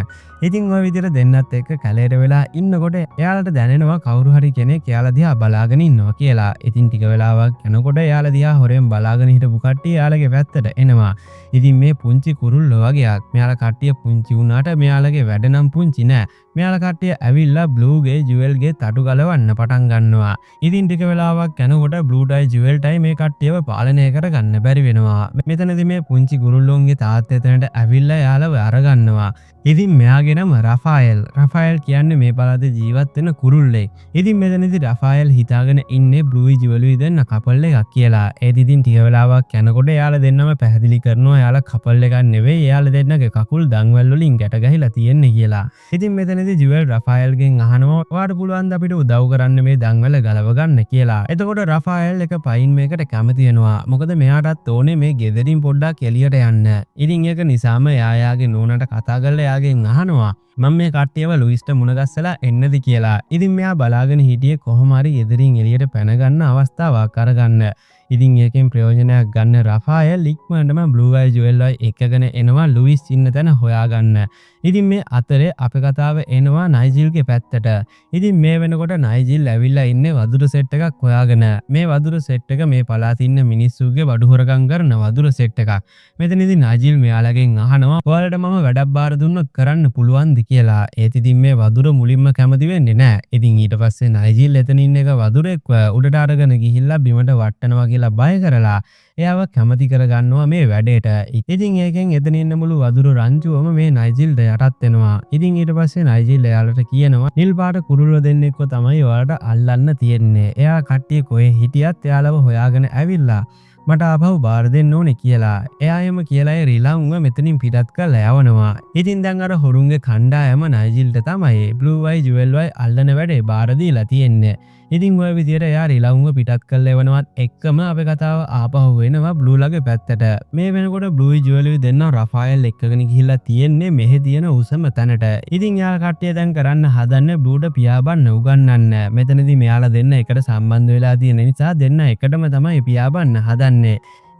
ඉතින් ඔය විදිහට දෙන්නත් එක්ක කැලේට වෙලා ඉන්නකොට එයාලට දැනෙනවා කවුරු හරි කෙනෙක් එයාලා දිහා බලාගෙන ඉන්නවා කියලා. ඉතින් ටික වෙලාවක් යනකොට එයාලා දිහා හොරෙන් බලාගෙන හිටපු කට්ටිය එයාලගේ පැත්තට එනවා. ඉතින් මේ පුංචි කුරුල්ලෝ වගේක්. මෙයාලා කට්ටිය පුංචි වුණාට මෙයාලගේ වැඩ නම් පුංචි නෑ. මෙයාලා කට්ටිය ඇවිල්ලා බ්ලූගේ ජුවල්ගේ තටු ගලවන්න පටන් ගන්නවා. ඉතින් ටික වෙලාවක් යනකොට බ්ලූටයි ජුවල්ටයි මේ කට්ටියව පාලනය කරගන්න බැරි වෙනවා. මෙතනදී මේ පුංචි කුරුල්ලොන්ගේ තාත්තා එතනට ඇවිල්ලා එයාලව අරගන්නවා. ඉතින් මෙයාගේ නම රෆායල්. රෆායල් කියන්නේ මේ පළාතේ ජීවත් වෙන කුරුල්ලෙක්. ඉතින් මෙතනදී රෆායල් හිතාගෙන ඉන්නේ බ්ලූයි ජුවලුයි දෙන්න කපල් එකක් කියලා. ඒත් ඉතින් ටික වෙලාවක් යනකොට එයාලා දෙන්නම පැහැදිලි කරනවා එයාලා කපල් එකක් නෙවෙයි, එයාලා දෙන්නගේ කකුල් දන්වැල් වලින් ගැට ගැහිලා තියෙන්නේ කියලා. ඉතින් මෙතනදී ජුවල් රෆායල්ගෙන් අහනවා ඔයාට පුළුවන් ද අපිට උදව් කරන්න මේ දන්වැල ගලව ගන්න කියලා. එතකොට රෆායල් එක පයින් මේකට කැමති වෙනවා. මොකද මෙයාටත් ඕනේ මේ ගෙදරින් පොඩ්ඩක් එළියට යන්න. ඉතින් ඒක නිසාම එයා එයාගේ නෝනට කතා කරලා එයාගෙන් අහනවා මම මේ කට්ටියව ලුයිස්ට මුණ ගැස්සලා එන්නද කියලා. ඉතින් මෙයා බලාගෙන හිටියේ කොහොම හරි ගෙදරින් එළියට පැන ගන්න අවස්ථාවක් අරගන්න. ඉතින් ඒකෙන් ප්‍රයෝජනයක් ගන්න රෆායල් ඉක්මනටම බ්ලූ අයි ජුවල් අයි එක්කගෙන එනවා ලුයිස් ඉන්න තැන හොයාගන්න. ඉතින් මේ අතරේ අපේ කතාව එනවා නයිජිල්ගේ පැත්තට. ඉතින් මේ වෙනකොට නයිජිල් ඇවිල්ලා ඉන්නේ වදුරු සෙට් එකක් හොයාගෙන. මේ වදුරු සෙට් එක මේ පළාතේ ඉන්න මිනිස්සුගේ බඩු හොරකම් කරන වදුරු සෙට් එකක්. මෙතනදී නයිජිල් මෙයාලගෙන් අහනවා ඔයාලට මම වැඩක් බාර දුන්නොත් කරන්න පුළුවන්ද කියලා. ඒත් ඉතින් මේ වදුර මුලින්ම කැමති වෙන්නේ නෑ. ඉතින් ඊට පස්සේ නයිජිල් එතන ඉන්න එක වදුරෙක්ව උඩට අරගෙන ගිහිල්ලා බිමට වට්ටනවා කියලා බය කරලා එයාව කැමති කරගන්නවා මේ වැඩේට. ඉතින් ඒකෙන් එතන ඉන්න මුළු වදුරු රංචුවම මේ නයිජිල්ට යටත් වෙනවා. ඉතින් ඊට පස්සේ නයිජිල් එයාලට කියනවා නිල් පාට කුරුල්ලෝ දෙන්නෙක්ව තමයි ඔයාලට අල්ලන්න තියෙන්නේ. එයා කට්ටිය කොහේ හිටියත් එයාලව හොයාගෙන ඇවිල්ලා මට ආපහු බාර දෙන්න ඕනේ කියලා. එයා එහෙම කියලා ඒ රිලවුන්ව මෙතනින් පිටත් කරලා යවනවා. ඉතින් දැන් අර හොරුන්ගේ කණ්ඩායම නයිජිල්ට තමයි බ්ලූ අයි ජුවල් අයි අල්ලන වැඩේ බාර දීලා තියෙන්නේ. ඉතින් ඔය විදියට එයා රිලවුන්ව පිටත් කරලා එවනවත් එක්කම අපේ කතාව ආපහු වෙනවා බ්ලූලගේ පැත්තට. මේ වෙනකොට බ්ලූයි ජුවලුයි දෙන්න රෆායල් එක්කගෙන ගිහිල්ලා තියෙන්නේ මෙහෙ තියෙන උසම තැනට. ඉතින් එයාලා කට්ටිය දැන් කරන්න හදන්නේ බ්ලූට පියාඹන්න උගන්වන්න. මෙතනදී මෙයාලා දෙන්න එකට සම්බන්ධ වෙලා තියෙන නිසා දෙන්න එකටම තමයි පියාඹන්න හදන්නේ.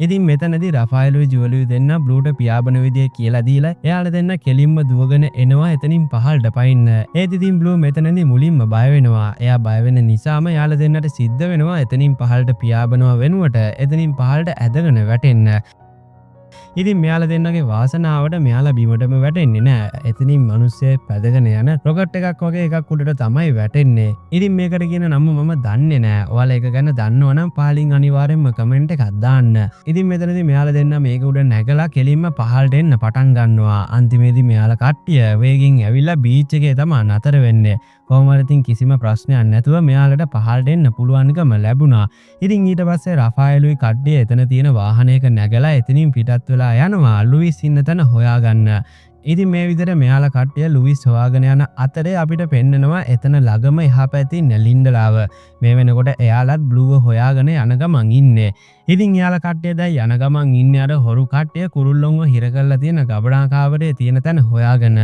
ඉතින් මෙතනදී රෆායලුයි ජුවලුයි දෙන්න බ්ලූට පියාඹන විදිය කියලා දීලා එයාලා දෙන්න කෙලින්ම දුවගෙන එනවා එතනින් පහළට පයින්න. ඒත් ඉතින් බ්ලූ මෙතනදී මුලින්ම බය වෙනවා. එයා බය වෙන නිසාම එයාලා දෙන්නට සිද්ධ වෙනවා එතනින් පහළට පියාඹනවා වෙනුවට එතනින් පහළට ඇදගෙන වැටෙන්න. ඉතින් මෙයාලා දෙන්නගේ වාසනාවට මෙයාලා බිමටම වැටෙන්නේ නෑ. එතනින් මිනිස්සෙ පැදගෙන යන රොකට් එකක් වගේ එකක් උඩට තමයි වැටෙන්නේ. ඉතින් මේකට කියන නම මම දන්නේ නෑ. ඔයාලා ඒක ගැන දන්නවනම් පහලින් අනිවාර්යෙන්ම කමෙන්ට් එකක් දාන්න. ඉතින් මෙතනදී මෙයාලා දෙන්න මේක උඩ නැගලා කෙලින්ම පහළට එන්න පටන් ගන්නවා. අන්තිමේදී මෙයාලා කට්ටිය වේගෙන් ඇවිල්ලා බීච් එකේ තමයි නතර වෙන්නේ. කොහොම හරි ඉතින් කිසිම ප්‍රශ්නයක් නැතුව මෙයාලට පහළට එන්න පුළුවන්කම ලැබුණා. ඉතින් ඊට පස්සේ රෆායලුයි කට්ටිය එතන තියෙන වාහනයක නැගලා එතනින් පිටත් වෙලා යනවා ලුයිස් ඉන්න තැන හොයාගන්න. ඉතින් මේ විදිහට මෙයාලා කට්ටිය ලුයිස් හොයාගෙන යන අතරේ අපිට පෙන්නනවා එතන ළඟම එහා පැත්තේ ඉන්න ලින්ඩලාව. මේ වෙනකොට එයාලත් බ්ලූව හොයාගෙන යන ගමන් ඉන්නේ. ඉතින් එයාලා කට්ටිය දැන් යන ගමන් ඉන්නේ අර හොරු කට්ටිය කුරුල්ලොන්ව හිර කරලා තියෙන ගබඩා කාමරේ තියෙන තැන හොයාගෙන.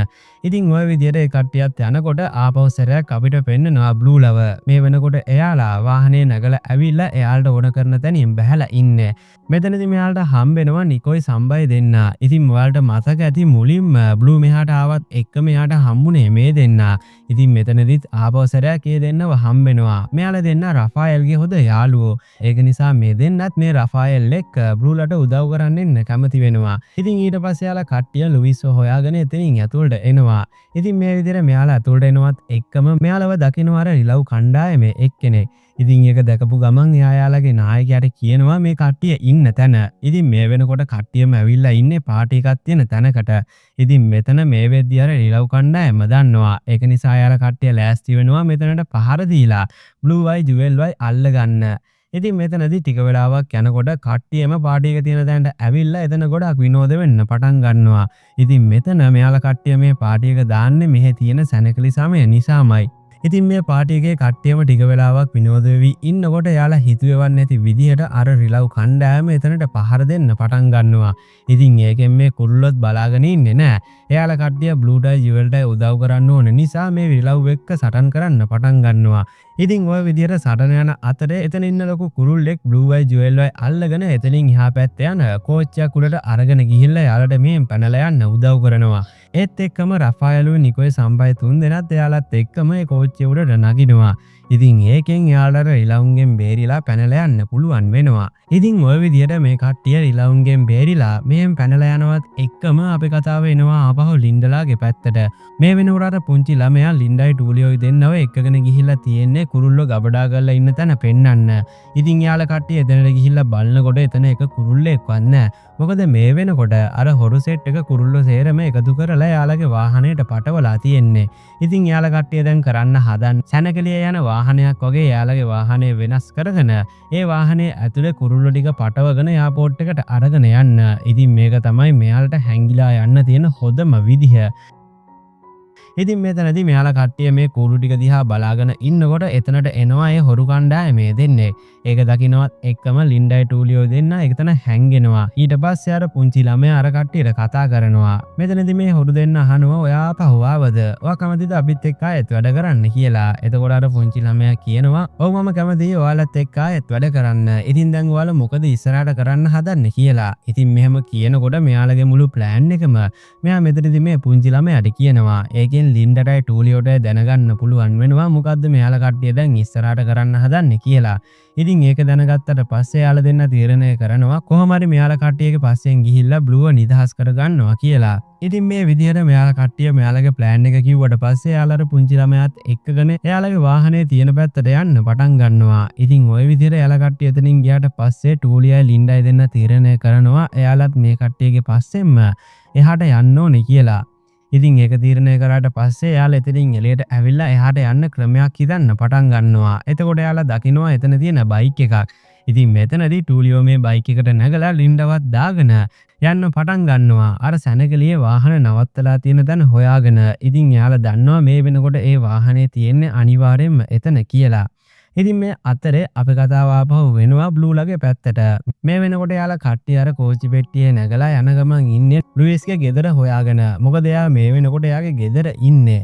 ඉතින් ඔය විදිහට ඒ කට්ටියත් යනකොට ආපහු සැරයක් අපිට පෙන්නනවා බ්ලූලව. මේ වෙනකොට එයාලා වාහනේ නැගලා ඇවිල්ලා එයාලට ඕන කරන තැනින් බැහැලා ඉන්නේ. මෙතනදී මෙයාලට හම්බෙනවා නිකොයි සම්බයි දෙන්න. ඉතින් ඔයාලට මතක ඇති මුලින්ම බ්ලූ මෙහාට ආවත් එක්කම එයාට හම්බුනේ මේ දෙන්න. ඉතින් මෙතනදිත් ආපහු සැරයක් ඒ දෙන්නව හම්බෙනවා. මෙයාලා දෙන්න රෆායල්ගේ හොඳ යාළුවෝ. ඒක නිසා මේ දෙන්නත් මේ රෆායල් එක්ක බ්ලූලට උදව් කරන්න එන්න කැමති වෙනවා. ඉතින් ඊට පස්සේ එයාලා කට්ටිය ලුයිස්ව හොයාගෙන එතනින් ඇතුළට එනවා. ඉතින් මේ විදිහට මෙයාලා ඇතුළට එනවත් එක්කම මෙයාලව දකිනවා අර රිලව් කණ්ඩායමේ එක්කෙනෙක්. ඉතින් ඒක දැකපු ගමන් එයා එයාලගේ නායකයාට කියනවා මේ කට්ටිය ඉන්න තැන. ඉතින් මේ වෙනකොට කට්ටියම ඇවිල්ලා ඉන්නේ පාටි එකක් තියෙන තැනකට. ඉතින් මෙතන මේ වෙද්දි අර රිලව් කණ්ඩායම දන්නවා. ඒක නිසා එයාලා කට්ටිය ලෑස්ති වෙනවා මෙතනට පහර දීලා බ්ලූ අයි ජුවල් අයි අල්ලගන්න. ඉතින් මෙතනදී ටික වෙලාවක් යනකොට කට්ටියම පාටි එක තියෙන තැනට ඇවිල්ලා එතන ගොඩක් විනෝද වෙන්න පටන් ගන්නවා. ඉතින් මෙතන මෙයාලා කට්ටිය මේ පාටි එක දාන්නේ මෙහෙ තියෙන සැනකලි සමය නිසාමයි. ඉතින් මේ පාටි එකේ කට්ටියම ටික වෙලාවක් විනෝද වෙවි ඉන්නකොට එයාලා හිතුවේවත් නැති විදිහට අර රිලව් කණ්ඩායම එතනට පහර දෙන්න පටන් ගන්නවා. ඉතින් ඒකෙන් මේ කුරුල්ලොත් බලාගෙන ඉන්නේ නෑ. එයාලා කට්ටිය බ්ලූටයි ජුවල්ටයි උදව් කරන්න ඕන නිසා මේ රිලව් එක්ක සටන් කරන්න පටන් ගන්නවා. ඉතින් ඔය විදිහට සටන යන අතරේ එතන ඉන්න ලොකු කුරුල්ලෙක් බ්ලූ අයි ජුවල් අයි අල්ලගෙන එතනින් එහා පැත්තේ යන කෝච්චියක් උඩට අරගෙන ගිහිල්ලා එයාලට මෙහෙන් පැනලා යන්න උදව් කරනවා. ඒත් එක්කම රෆායලුයි නිකොයි සම්බයි තුන් දෙනාත් එයාලත් එක්කම ඒ කෝච්චිය උඩට නගිනවා. ඉතින් ඒකෙන් එයාලට රිලවුන්ගෙන් බේරිලා පැනලා යන්න පුළුවන් වෙනවා. ඉතින් ඔය විදියට මේ කට්ටිය රිලවුන්ගෙන් බේරිලා මෙහෙම පැනලා යනවත් එක්කම අපේ කතාව එනවා ආපහු ලින්ඩලාගේ පැත්තට. මේ වෙනකොට අර පුංචි ළමයා ලින්ඩයි ටූලියෝයි දෙන්නව එක්කගෙන ගිහිල්ලා තියෙන්නේ කුරුල්ලෝ ගබඩා කරලා ඉන්න තැන පෙන්නන්න. ඉතින් එයාලා කට්ටිය එතනට ගිහිල්ලා බලනකොට එතන එක කුරුල්ලෙක්වත් නෑ. මොකද මේ වෙනකොට අර හොරු සෙට් එක කුරුල්ලෝ සේරම එකතු කරලා එයාලගේ වාහනයට පටවලා තියෙන්නේ. ඉතින් එයාලා කට්ටිය දැන් කරන්න හදන්නේ සැනකෙළිය යන වාහනයක් වගේ එයාලගේ වාහනය වෙනස් කරගෙන ඒ වාහනේ ඇතුලේ කුරුල්ලෝ ටික පටවගෙන එයාපෝට් එකට අරගෙන යන්න. ඉතින් මේක තමයි මෙයාලට හැංගිලා යන්න තියෙන හොඳම විදිහ. ඉතින් මෙතනදී මෙයාලා කට්ටිය මේ කූඩු ටික දිහා බලාගෙන ඉන්නකොට එතනට එනවා ඒ හොරු කණ්ඩායමේ දෙන්නේ. ඒක දකින්නවත් එක්කම ලින්ඩයි ටූලියෝ දෙන්න එතන හැංගෙනවා. ඊට පස්සේ අර පුංචි ළමයා අර කට්ටියට කතා කරනවා. මෙතනදී මේ හොරු දෙන්න අහනවා, ඔයා ආපහු ආවද? ඔයා කැමතිද අපිත් එක්ක ආයෙත් වැඩ කරන්න කියලා. එතකොට අර පුංචි ළමයා කියනවා, ඔව්, මම කැමතියි ඔයාලත් එක්ක ආයෙත් වැඩ කරන්න. ඉතින් දැන් ඔයාලා මොකද ඉස්සරහට කරන්න හදන්නේ කියලා. ඉතින් මෙහෙම කියනකොට මෙයාලගේ මුළු ප්ලෑන් එකම මෙයා මෙතනදී මේ පුංචි ළමයාට කියනවා. ඒකෙන් ලින්ඩටයි ටූලියෝටයි දැනගන්න පුළුවන් වෙනවා මොකද්ද මෙයාලා කට්ටිය දැන් ඉස්සරහට කරන්න හදන්නේ කියලා. ඉතින් ඒක දැනගත්තට පස්සේ එයාලා දෙන්න තීරණය කරනවා කොහොම හරි මෙයාලා කට්ටියගේ පස්සෙන් ගිහිල්ලා බ්ලූව නිදහස් කරගන්නවා කියලා. ඉතින් මේ විදිහට මෙයාලා කට්ටිය මෙයාලගේ ප්ලෑන් එක කිව්වට පස්සේ එයාලා අර පුංචි ළමයාත් එක්කගෙන එයාලගේ වාහනේ තියෙන පැත්තට යන්න පටන් ගන්නවා. ඉතින් ඔය විදිහට එයාලා කට්ටිය එතනින් ගියාට පස්සේ ටූලියයි ලින්ඩයි දෙන්න තීරණය කරනවා එයාලත් මේ කට්ටියගේ පස්සෙන්ම එහාට යන්න ඕනේ කියලා. ඉතින් ඒක තීරණය කරාට පස්සේ එයාලා එතනින් එළියට ඇවිල්ලා එහාට යන්න ක්‍රමයක් හිතන්න පටන් ගන්නවා. එතකොට එයාලා දකිනවා එතන තියෙන බයික් එකක්. ඉතින් මෙතනදී ටූලියෝ මේ බයික් එකට නැගලා ලින්ඩවත් දාගෙන යන්න පටන් ගන්නවා අර සැනකෙළියේ වාහන නවත්තලා තියෙන තැන හොයාගෙන. ඉතින් එයාලා දන්නවා මේ වෙනකොට ඒ වාහනේ තියෙන්නේ අනිවාර්යෙන්ම එතන කියලා. ඉතින් මේ අතරේ අපේ කතාව ආපහු වෙනවා බ්ලූලගේ පැත්තට. මේ වෙනකොට එයාලා කට්ටිය අර කෝච්චි පෙට්ටියේ නැගලා යන ගමන් ඉන්නේ ලුයිස්ගේ ගෙදර හොයාගෙන. මොකද එයා මේ වෙනකොට එයාගේ ගෙදර ඉන්නේ.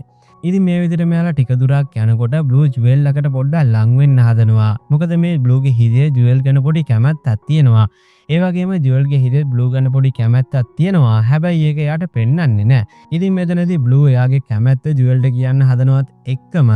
ඉතින් මේ විදිහට මෙයාලා ටික දුරක් යනකොට බ්ලූ ජුවෙල් ළඟට පොඩ්ඩක් ලං වෙන්න හදනවා. මොකද මේ බ්ලූගේ හිතේ ජුවෙල් ගැන පොඩි කැමැත්තක් තියෙනවා. ඒ වගේම ජුවෙල්ගේ හිතේ බ්ලූ ගැන පොඩි කැමැත්තක් තියෙනවා. හැබැයි ඒක එයාට පෙන්වන්නේ නෑ. ඉතින් මෙතනදී බ්ලූ එයාගේ කැමැත්ත ජුවෙල්ට කියන්න හදනවත් එක්කම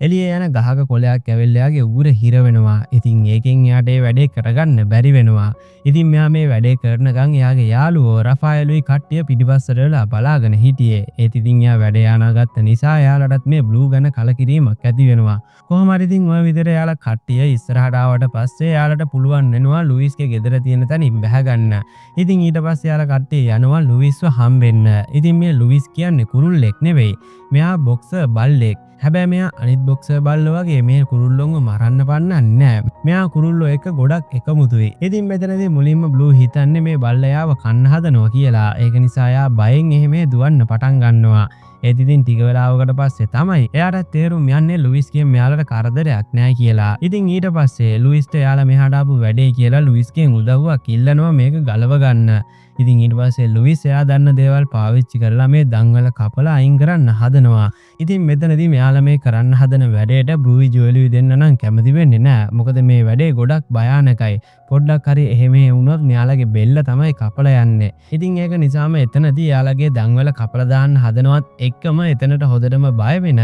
එළියේ යන ගහක කොළයක් ඇවිල්ලා එයාගේ උගුර හිර වෙනවා. ඉතින් ඒකෙන් එයාට ඒ වැඩේ කරගන්න බැරි වෙනවා. ඉතින් මෙයා මේ වැඩේ කරනකන් එයාගේ යාළුවෝ රෆායලුයි කට්ටිය පිටිපස්සට වෙලා බලාගෙන හිටියේ. ඒත් ඉතින් එයා වැඩේ අනාගත්ත නිසා එයාලටත් මේ බ්ලූ ගැන කලකිරීමක් ඇති වෙනවා. කොහොම හරි ඉතින් ඔය විදිහට එයාලා කට්ටිය ඉස්සරහට ආවට පස්සේ එයාලට පුළුවන් වෙනවා ලුයිස්ගේ ගෙදර තියෙන තැනින් බැහැ ගන්න. ඉතින් ඊට පස්සේ එයාලා කට්ටිය යනවා ලුයිස්ව හම්බෙන්න. ඉතින් මේ ලුයිස් කියන්නේ කුරුල්ලෙක් නෙවෙයි. මෙයා බොක්සර් බල්ලෙක්. හැබැයි මෙයා අනිත් බොක්සර් බල්ලෝ වගේ මේ කුරුල්ලොන්ව මරන්න පන්නන්නේ නෑ. මෙයා කුරුල්ලෝ එක්ක ගොඩක් එකමුතුයි. ඉතින් මෙතනදී මුලින්ම බ්ලූ හිතන්නේ මේ බල්ලා එයාව කන්න හදනවා කියලා. ඒක නිසා එයා බයෙන් එහෙම දුවන්න පටන් ගන්නවා. ඒත් ඉතින් ටික වෙලාවකට පස්සේ තමයි එයාට තේරුම් යන්නේ ලුයිස්ගෙන් මෙයාලට කරදරයක් නෑ කියලා. ඉතින් ඊට පස්සේ ලුයිස්ට එයාලා මෙහාට ආපු වැඩේ කියලා ලුයිස්ගෙන් උදව්වක් ඉල්ලනවා මේක ගලව ගන්න. ඉතින් ඊට පස්සේ ලුයිස් එයා දන්න දේවල් පාවිච්චි කරලා මේ දන්වැල කපලා අයින් කරන්න හදනවා. ඉතින් මෙතනදී මෙයාලා මේ කරන්න හදන වැඩේට බ්ලූයි ජුවෙලුයි දෙන්න නම් කැමති වෙන්නේ නෑ. මොකද මේ වැඩේ ගොඩක් භයානකයි. පොඩ්ඩක් හරි එහෙම වුණොත් මෙයාලගේ බෙල්ල තමයි කපලා යන්නේ. ඉතින් ඒක නිසාම එතනදී එයාලගේ දන්වැල කපලා දාන්න හදනවත් එක්කම එතනට හොඳටම බය වෙන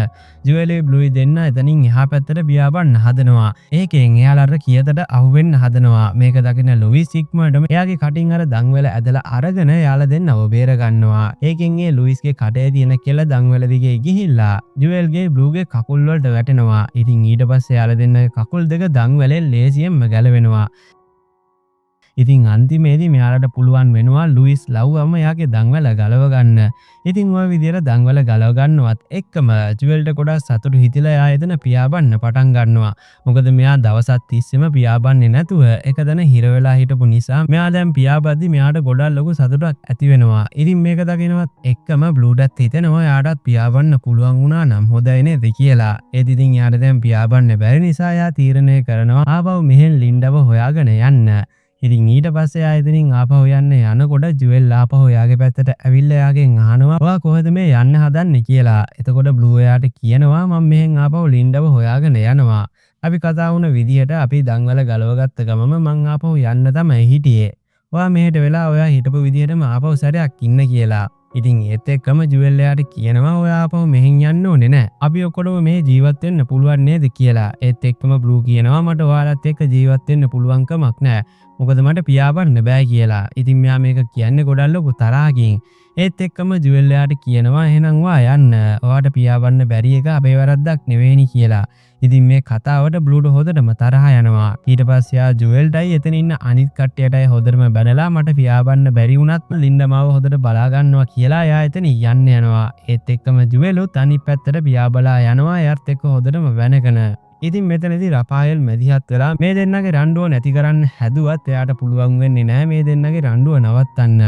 ජුවෙලුයි බ්ලූයි දෙන්න එතනින් එහා පැත්තට පියාඹන්න හදනවා. ඒකෙන් එයාලා අර කියතට අහුවෙන්න හදනවා. මේක දකින ලුයිස් ඉක්මනටම එයාගේ කටින් අර දන්වැල ඇදලා අරගෙන එයාලා දෙන්නව බේර ගන්නවා. ඒකෙන් ඒ ලුයිස්ගේ කටේ තියෙන කෙල දන්වැල දිගේ ගිහිල්ලා ජුවෙල්ගේ බ්ලූගේ කකුල් වලට වැටෙනවා. ඉතින් ඊට පස්සේ එයාලා දෙන්නගේ කකුල් දෙක දන්වැලෙන් ලේසියෙන්ම ගැලවෙනවා. ඉතින් අන්තිමේදී මෙයාලට පුළුවන් වෙනවා ලුයිස් ලව්වම එයාගේ දන්වැල ගලව ගන්න. ඉතින් ඔය විදියට දන්වැල ගලව ගන්නවත් එක්කම ජුවෙල්ට ගොඩක් සතුටු හිතිලා එයා එතන පියාඹන්න පටන් ගන්නවා. මොකද මෙයා දවසක් තිස්සෙම පියාඹන්නේ නැතුව එක තැන හිර වෙලා හිටපු නිසා මෙයා දැන් පියාඹද්දි මෙයාට ගොඩක් ලොකු සතුටක් ඇති වෙනවා. ඉතින් මේක දකිනවත් එක්කම බ්ලූටත් හිතෙනවා එයාටත් පියාඹන්න පුළුවන් වුණා නම් හොඳයි නේද කියලා. ඒත් ඉතින් එයාට දැන් පියාඹන්න බැරි නිසා එයා තීරණය කරනවා ආපහු මෙහෙන් ලින්ඩව හොයාගෙන යන්න. ඉතින් ඊට පස්සේ එයා එතනින් ආපහු යන්න යනකොට ජුවෙල් ආපහු එයාගේ පැත්තට ඇවිල්ලා එයාගෙන් අහනවා, ඔයා කොහෙද මේ යන්න හදන්නේ කියලා. එතකොට බ්ලූ එයාට කියනවා, මම මෙහෙන් ආපහු ලින්ඩව හොයාගෙන යනවා. අපි කතා වුණ විදිහට අපි දන්වැල ගලවගත්ත ගමම මං ආපහු යන්න තමයි හිටියේ. ඔයා මෙහෙට වෙලා ඔයා හිටපු විදිහටම ආපහු සැරයක් ඉන්න කියලා. ඉතින් ඒත් එක්කම ජුවෙල් එයාට කියනවා ඔයා ආපහු මෙහෙන් යන්න ඕනේ නෑ. අපි ඔක්කොටම මේ ජීවත් වෙන්න පුළුවන් නේද කියලා. ඒත් එක්කම බ්ලූ කියනවා මට ඔයාලත් එක්ක ජීවත් වෙන්න පුළුවන්කමක් නෑ. මොකද මට පියාඹන්න බෑ කියලා. ඉතින් මෙයා මේක කියන්නේ ගොඩක් ලොකු තරහකින්. ඒත් එක්කම ජුවෙල් එයාට කියනවා එහෙනම් ඔයා යන්න. ඔයාට පියාඹන්න බැරි එක අපේ වැරද්දක් නෙවෙයිනි කියලා. ඉතින් මේ කතාවට බ්ලූට හොඳටම තරහ යනවා. ඊට පස්සේ එයා ජුවෙල්ටයි එතන ඉන්න අනිත් කට්ටියටයි හොඳටම බැනලා මට පියාඹන්න බැරි වුණත් ලින්ඩා මාව හොඳට බලා ගන්නවා කියලා එයා එතන යන්න යනවා. ඒත් එක්කම ජුවෙලුත් අනිත් පැත්තට පියාඹලා යනවා එයාත් එක්ක හොඳටම බැනගෙන. ඉතින් මෙතනදී රෆායල් මැදිහත් වෙලා මේ දෙන්නගේ රණ්ඩුව නැති කරන්න හැදුවත් එයාට පුළුවන් වෙන්නේ නෑ මේ දෙන්නගේ රණ්ඩුව නවත්තන්න.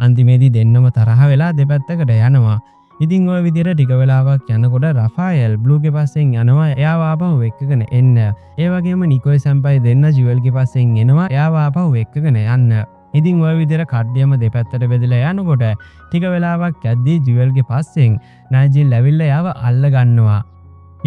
අන්තිමේදී දෙන්නම තරහ වෙලා දෙපැත්තකට යනවා. ඉතින් ඔය විදිහට ටික වෙලාවක් යනකොට රෆායල් බ්ලූගේ පස්සෙන් යනවා එයාව ආපහු එක්කගෙන එන්න. ඒ වගේම නිකෝයි සැම්පයි දෙන්න ජුවෙල්ගේ පස්සෙන් එනවා එයාව ආපහු එක්කගෙන යන්න. ඉතින් ඔය විදිහට කට්ටියම දෙපැත්තට බෙදලා යනකොට ටික වෙලාවක් යද්දී ජුවෙල්ගේ පස්සෙන් නයිජිල් ඇවිල්ලා එයාව අල්ල ගන්නවා.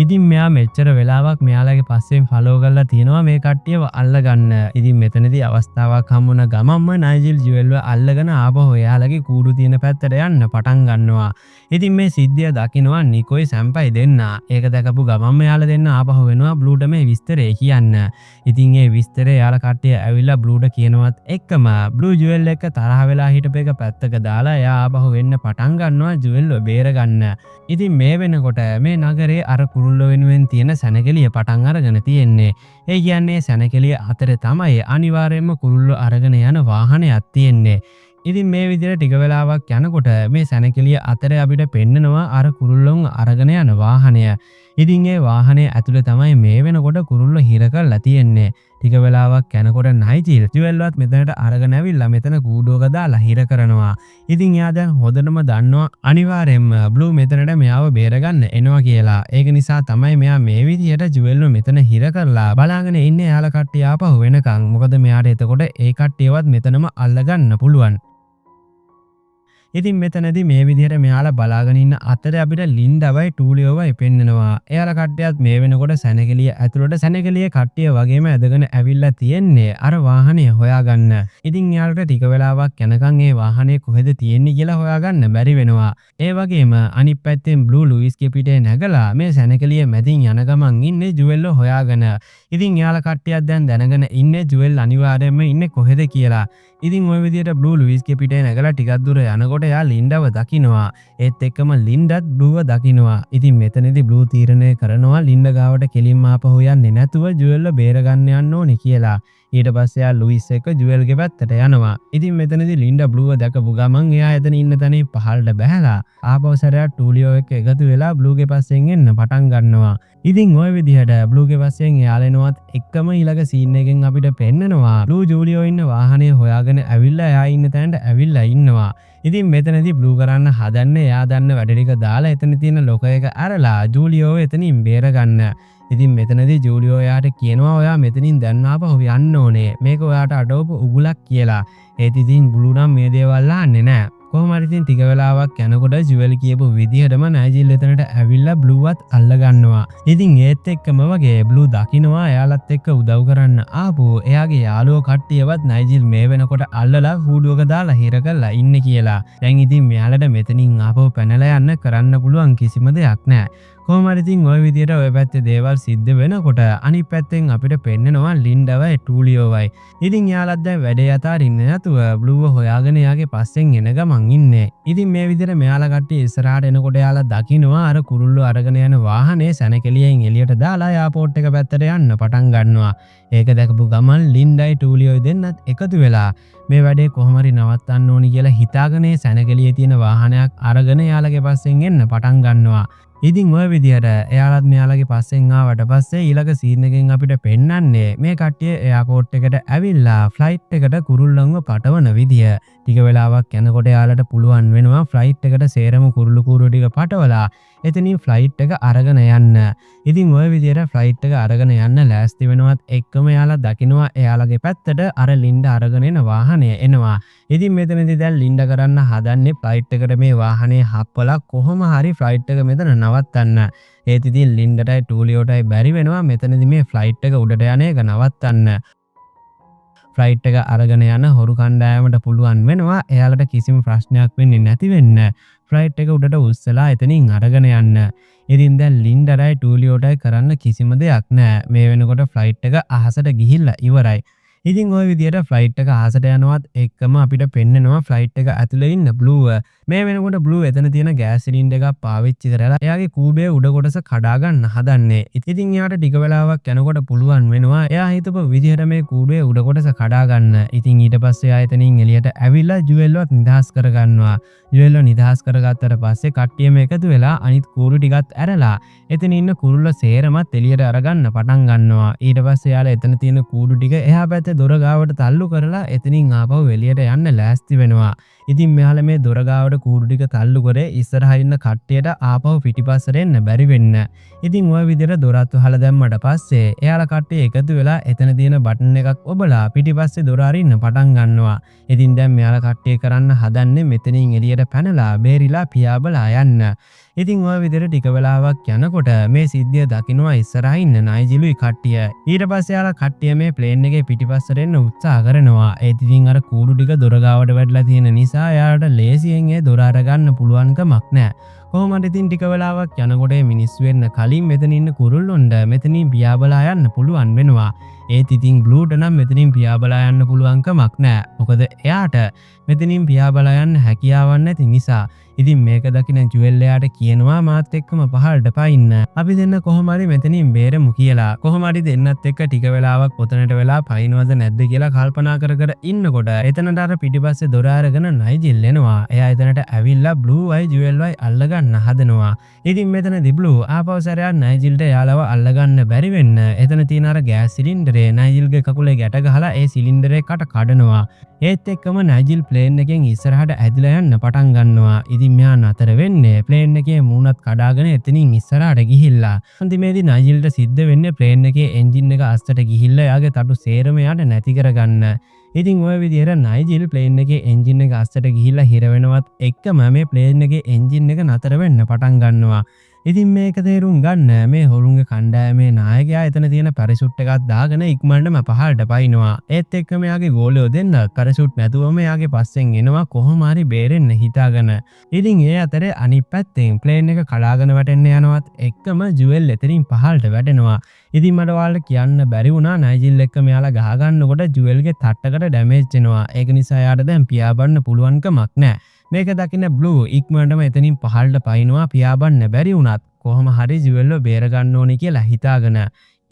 ඉතින් මෙයා මෙච්චර වෙලාවක් මෙයාලගේ පස්සෙන් ෆලෝ කරලා තියෙනවා මේ කට්ටියව අල්ලගන්න. ඉතින් මෙතනදී අවස්ථාවක් හම්බුණ ගමන්ම නයිජිල් ජුවෙල්ව අල්ලගෙන ආපහු එයාලගේ කූඩු තියෙන පැත්තට යන්න පටන් ගන්නවා. ඉතින් මේ සිද්ධිය දකිනවා නිකෝයි සැම්පයි දෙන්න. ඒක දැකපු ගමන්ම එයාලා දෙන්න ආපහු වෙනවා බ්ලූට මේ විස්තරේ කියන්න. ඉතින් ඒ විස්තරේ එයාලා කට්ටිය ඇවිල්ලා බ්ලූට කියනවත් එක්කම බ්ලූ ජුවෙල් එක්ක තරහ වෙලා හිටපු එක පැත්තක දාලා එයා ආපහු වෙන්න පටන් ගන්නවා ජුවෙල්ව බේරගන්න. ඉතින් මේ වෙනකොට මේ නගරේ අර කුරුල්ලෝ වෙනුවෙන් තියෙන සැනකෙළිය පටන් අරගෙන තියෙන්නේ. ඒ කියන්නේ සැනකෙළිය අතරේ තමයි අනිවාර්යයෙන්ම කුරුල්ලෝ අරගෙන යන වාහනයක් තියෙන්නේ. ඉතින් මේ විදිහට ටික වෙලාවක් යනකොට මේ සැනකෙළිය අතරේ අපිට පෙන්නනවා අර කුරුල්ලොන් අරගෙන යන වාහනය. ඉතින් ඒ වාහනය ඇතුලේ තමයි මේ වෙනකොට කුරුල්ලෝ හිර කරලා තියෙන්නේ. ටික වෙලාවක් යනකොට නයිජිල් ජුවෙල්වත් මෙතනට අරගෙන ඇවිල්ලා මෙතන කූඩුවක දාලා හිර කරනවා. ඉතින් එයා දැන් හොඳටම දන්නවා අනිවාර්යයෙන්ම බ්ලූ මෙතනට මෙයාව බේරගන්න එනවා කියලා. ඒක නිසා තමයි මෙයා මේ විදිහට ජුවෙල්ව මෙතන හිර කරලා බලාගෙන ඉන්නේ එයාලා කට්ටිය ආපහු වෙනකන්. මොකද මෙයාට එතකොට ඒ කට්ටියවත් මෙතනම අල්ලගන්න පුළුවන්. ඉතින් මෙතනදී මේ විදිහට මෙයාලා බලාගෙන ඉන්න අතරේ අපිට ලින්ඩවයි ටූලියෝවයි පෙන්නනවා. එයාලා කට්ටියත් මේ වෙනකොට සැනකෙළිය ඇතුළට සැනකෙළිය කට්ටිය වගේම ඇදගෙන ඇවිල්ලා තියෙන්නේ අර වාහනය හොයාගන්න. ඉතින් එයාලට ටික වෙලාවක් යනකන් ඒ වාහනය කොහෙද තියෙන්නේ කියලා හොයාගන්න බැරි වෙනවා. ඒ වගේම අනිත් පැත්තෙන් බ්ලූ ලුයිස්ගේ පිටේ නැගලා මේ සැනකෙළිය මැදින් යන ගමන් ඉන්නේ ජුවෙල්ව හොයාගෙන. ඉතින් එයාලා කට්ටියත් දැන් දැනගෙන ඉන්නේ ජුවෙල් අනිවාර්යයෙන්ම ඉන්නේ කොහෙද කියලා. ඉතින් ඔය විදිහට බ්ලූ ලුයිස්ගේ පිටේ නැගලා ටිකක් දුර යනකොට එයා ලින්ඩව දකිනවා. ඒත් එක්කම ලින්ඩත් බ්ලූව දකිනවා. ඉතින් මෙතනදී බ්ලූ තීරණය කරනවා ලින්ඩ ගාවට කෙලින්ම ආපහු යන්නේ නැතුව ජුවෙල්ව බේරගන්න යන්න ඕනේ කියලා. ඊට පස්සේ එයා ලුයිස් එක්ක ජුවෙල්ගේ පැත්තට යනවා. ඉතින් මෙතනදී ලින්ඩා බ්ලූව දැකපු ගමන් එයා එතන ඉන්න තැනින් පහළට බැහැලා ආපහු සැරයක් ටූලියෝ එක්ක එකතු වෙලා බ්ලූගේ පස්සෙන් එන්න පටන් ගන්නවා. ඉතින් ඔය විදිහට බ්ලූගේ පස්සෙන් එයාලා එනවත් එක්කම ඊළඟ සීන් එකෙන් අපිට පෙන්නනවා බ්ලූ ජූලියෝ ඉන්න වාහනේ හොයාගෙන ඇවිල්ලා එයා ඉන්න තැනට ඇවිල්ලා ඉන්නවා. ඉතින් මෙතනදී බ්ලූ කරන්න හදන්නේ එයා දන්න වැඩ ටික දාලා එතන තියෙන ලොකර් එක අරලා ජූලියෝව එතනින් බේරගන්න. ඉතින් මෙතනදී ජූලියෝ එයාට කියනවා ඔයා මෙතනින් දැන් ආපහු යන්න ඕනේ. මේක ඔයාට අඩවපු උගුලක් කියලා. ඒත් ඉතින් බ්ලූ නම් මේ දේවල් අහන්නේ නෑ. කොහොම හරි ඉතින් ටික වෙලාවක් යනකොට ජුවෙල් කියපු විදිහටම නයිජිල් එතනට ඇවිල්ලා බ්ලූවත් අල්ලගන්නවා. ඉතින් ඒත් එක්කම වගේ බ්ලූ දකිනවා එයාලත් එක්ක උදව් කරන්න ආපු එයාගේ යාළුවෝ කට්ටියවත් නයිජිල් මේ වෙනකොට අල්ලලා කූඩුවක දාලා හිර කරලා ඉන්නේ කියලා. දැන් ඉතින් මෙයාලට මෙතනින් ආපහු පැනලා යන්න කරන්න පුළුවන් කිසිම දෙයක් නෑ. කොහොම හරි ඉතින් ඔය විදිහට ඔය පැත්තේ දේවල් සිද්ධ වෙනකොට අනිත් පැත්තෙන් අපිට පෙන්නනවා ලින්ඩවයි ටූලියෝවයි. ඉතින් එයාලත් දැන් වැඩේ අතාරින්නේ නැතුව බ්ලූව හොයාගෙන එයාගේ පස්සෙන් එන ගමන් ඉන්නේ. ඉතින් මේ විදිහට මෙයාලා කට්ටිය ඉස්සරහට එනකොට එයාලා දකිනවා අර කුරුල්ලෝ අරගෙන යන වාහනේ සැනකෙළියෙන් එළියට දාලා එයාපෝට් එක පැත්තට යන්න පටන් ගන්නවා. ඒක දැකපු ගමන් ලින්ඩයි ටූලියෝයි දෙන්නත් එකතු වෙලා මේ වැඩේ කොහොම හරි නවත්තන්න ඕනි කියලා හිතාගෙන ඒ සැනකෙළියේ තියෙන වාහනයක් අරගෙන එයාලගේ පස්සෙන් එන්න පටන් ගන්නවා. ඉතින් ඔය විදිහට එයාලත් මෙයාලගේ පස්සෙන් ආවට පස්සේ ඊළඟ සීන් එකෙන් අපිට පෙන්නන්නේ මේ කට්ටිය එයාපෝට් එකට ඇවිල්ලා ෆ්ලයිට් එකට කුරුල්ලන්ව පටවන විදිය. ටික වෙලාවක් යනකොට එයාලට පුළුවන් වෙනවා ෆ්ලයිට් එකට සේරම කුරුල්ලු කූරු ටික පටවලා එතනින් ෆ්ලයිට් එක අරගෙන යන්න. ඉතින් ඔය විදිහට ෆ්ලයිට් එක අරගෙන යන්න ලෑස්ති වෙනවත් එක්කම එයාලා දකිනවා එයාලගේ පැත්තට අර ලින්ඩා අරගෙන එන වාහනය එනවා. ඉතින් මෙතනදී දැන් ලින්ඩා කරන්න හදන්නේ ෆ්ලයිට් එකට මේ වාහනේ හප්පලා කොහොම හරි ෆ්ලයිට් එක මෙතන නවත්තන්න. ඒත් ඉතින් ලින්ඩටයි ටූලියෝටයි බැරි වෙනවා මෙතනදී මේ ෆ්ලයිට් එක උඩට යන එක නවත්තන්න. ෆ්ලයිට් එක අරගෙන යන හොරු කණ්ඩායමට පුළුවන් වෙනවා එයාලට කිසිම ප්‍රශ්නයක් වෙන්නේ නැති වෙන්න ෆ්ලයිට් එක උඩට උස්සලා එතනින් අරගෙන යන්න. ඉතින් දැන් ලින්ඩටයි ටූලියෝටයි කරන්න කිසිම දෙයක් නෑ. මේ වෙනකොට ෆ්ලයිට් එක අහසට ගිහිල්ලා ඉවරයි. ඉතින් ඔය විදියට ෆ්ලයිට් එක අහසට යනවත් එක්කම අපිට පෙන්නනවා ෆ්ලයිට් එක ඇතුලේ ඉන්න බ්ලූව. මේ වෙනකොට බ්ලූ එතන තියෙන ගෑස් සිලින්ඩර් එකක් පාවිච්චි කරලා එයාගේ කූඹේ උඩ කොටස කඩා ගන්න හදන්නේ. ඉතින් එයාට ටික වෙලාවක් යනකොට පුළුවන් වෙනවා එයා හිතපු විදිහට මේ කූඩුවේ උඩ කොටස කඩා ගන්න. ඉතින් ඊට පස්සේ එයා එතනින් එළියට ඇවිල්ලා ජුවෙල්වත් නිදහස් කරගන්නවා. ජුවෙල්ව නිදහස් කරගත්තට පස්සේ කට්ටියම එකතු වෙලා අනිත් කූඩු ටිකත් ඇරලා එතන ඉන්න කුරුල්ල සේරමත් එළියට අරගන්න පටන් ගන්නවා. ඊට පස්සේ එයාලා එතන තියෙන කූඩු ටික එහා පැත්තේ දොර ගාවට තල්ලු කරලා එතනින් ආපහු එළියට යන්න ලෑස්ති වෙනවා. ඉතින් මෙයාලා මේ දොර ගාවට කූඩු ටික තල්ලු කරේ ඉස්සරහා ඉන්න කට්ටියට ආපහු පිටිපස්සට එන්න බැරි වෙන්න. ඉතින් ඔය විදිහට දොරත් වහලා දැම්මට පස්සේ එයාලා කට්ටිය එකතු වෙලා එතන තියෙන බටන් එකක් ඔබලා පිටිපස්සේ දොර අරින්න පටන් ගන්නවා. ඉතින් දැන් මෙයාලා කට්ටිය කරන්න හදන්නේ මෙතනින් එළියට පැනලා බේරිලා පියාඹලා යන්න. ඉතින් ඔය විදිහට ටික වෙලාවක් යනකොට මේ සිද්ධිය දකිනවා ඉස්සරහා ඉන්න නයිජිලුයි කට්ටිය. ඊට පස්සේ එයාලා කට්ටිය මේ ප්ලේන් එකේ පිටිපස්සට එන්න උත්සාහ කරනවා. ඒත් ඉතින් අර කූඩු ටික දොර ගාවට වැටලා තියෙන නිසා එයාලට ලේසියෙන් ඒ දොර අරගන්න පුළුවන්කමක් නෑ. කොහොම හරි ඉතින් ටික වෙලාවක් යනකොට මේ මිනිස්සු වෙන්න කලින් මෙතන ඉන්න කුරුල්ලොන්ට මෙතනින් පියාඹලා යන්න පුළුවන් වෙනවා. ඒත් ඉතින් බ්ලූට නම් මෙතනින් පියාඹලා යන්න පුළුවන්කමක් නෑ. මොකද එයාට මෙතනින් පියාඹලා යන්න හැකියාවක් නැති නිසා. ඉතින් මේක දකින ජුවෙල් එයාට කියනවා මාත් එක්කම පහළට පයින්න. අපි දෙන්න කොහොම හරි මෙතනින් බේරමු කියලා. කොහොම හරි දෙන්නත් එක්ක ටික වෙලාවක් ඔතනට වෙලා පයින්නවද නැද්ද කියලා කල්පනා කර කර ඉන්නකොට එතනට අර පිටිපස්සේ දොර අරගෙන නයිජිල් එනවා. එයා එතනට ඇවිල්ලා බ්ලූ වයි ජුවෙල් වයි අල්ලගන්න හදනවා. ඉතින් මෙතනදි බ්ලූ ආපහු සැරයක් නයිජිල්ට එයාලව අල්ලගන්න බැරි වෙන්න එතන තියෙන අර ගෑස් සිලින්ඩරේ නයිජිල්ගේ කකුලේ ගැට ගහලා ඒ සිලින්ඩරේ කට කඩනවා. ඒත් එක්කම නයිජිල් ප්ලේන් එකෙන් ඉස්සරහට ඇදිලා යන්න පටන් ගන්නවා. ඉතින් මෙයා නතර වෙන්නේ ප්ලේන් එකේ මූණත් කඩාගෙන එතනින් ඉස්සරහට ගිහිල්ලා. අන්තිමේදී නයිජිල්ට සිද්ධ වෙන්නේ ප්ලේන් එකේ එන්ජින් එක අස්සට ගිහිල්ලා එයාගේ තටු සේරම එයාට නැති කරගන්න. ඉතින් ඔය විදිහට නයිජිල් ප්ලේන් එකේ එන්ජින් එක අස්සට ගිහිල්ලා හිර වෙනවත් එක්කම මේ ප්ලේන් එකේ එන්ජින් එක නතර වෙන්න පටන් ගන්නවා. ඉතින් මේක තේරුම් ගන්න මේ හොරුන්ගේ කණ්ඩායමේ නායකයා එතන තියෙන පැරෂුට් එකක් දාගෙන ඉක්මනටම පහළට පයින්නවා. ඒත් එක්කම එයාගේ ගෝලයෝ දෙන්න පැරෂුට් නැතුවම එයාගේ පස්සෙන් එනවා කොහොම හරි බේරෙන්න හිතාගෙන. ඉතින් ඒ අතරේ අනිත් පැත්තෙන් ප්ලේන් එක කඩාගෙන වැටෙන්න යනවත් එක්කම ජුවෙල් එතනින් පහළට වැටෙනවා. ඉතින් මට ඔයාලට කියන්න බැරි වුණා නයිජිල් එක්ක මෙයාලා ගහ ගන්නකොට ජුවෙල්ගේ තට්ටකට ඩැමේජ් වෙනවා. ඒක නිසා එයාට දැන් පියාඹන්න පුළුවන්කමක් නෑ. මේක දකින බ්ලූ ඉක්මනටම එතනින් පහළට පයින්නවා පියාඹන්න බැරි වුණත් කොහොම හරි ජුවෙල්ව බේරගන්න ඕනේ කියලා හිතාගෙන.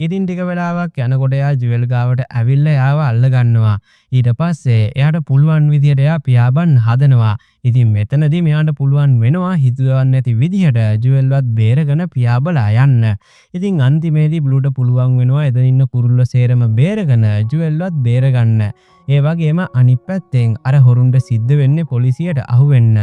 ඉතින් ටික වෙලාවක් යනකොට එයා ජුවෙල් ගාවට ඇවිල්ලා එයාව අල්ලගන්නවා. ඊට පස්සේ එයාට පුළුවන් විදියට එයා පියාඹන්න හදනවා. ඉතින් මෙතනදී මෙයාට පුළුවන් වෙනවා හිතුවත් නැති විදිහට ජුවෙල්වත් බේරගෙන පියාඹලා යන්න. ඉතින් අන්තිමේදී බ්ලූට පුළුවන් වෙනවා එතන ඉන්න කුරුල්ල සේරම බේරගෙන ජුවෙල්වත් බේරගන්න. ඒ වගේම අනිත් පැත්තෙන් අර හොරුන්ට සිද්ධ වෙන්නේ පොලිසියට අහුවෙන්න.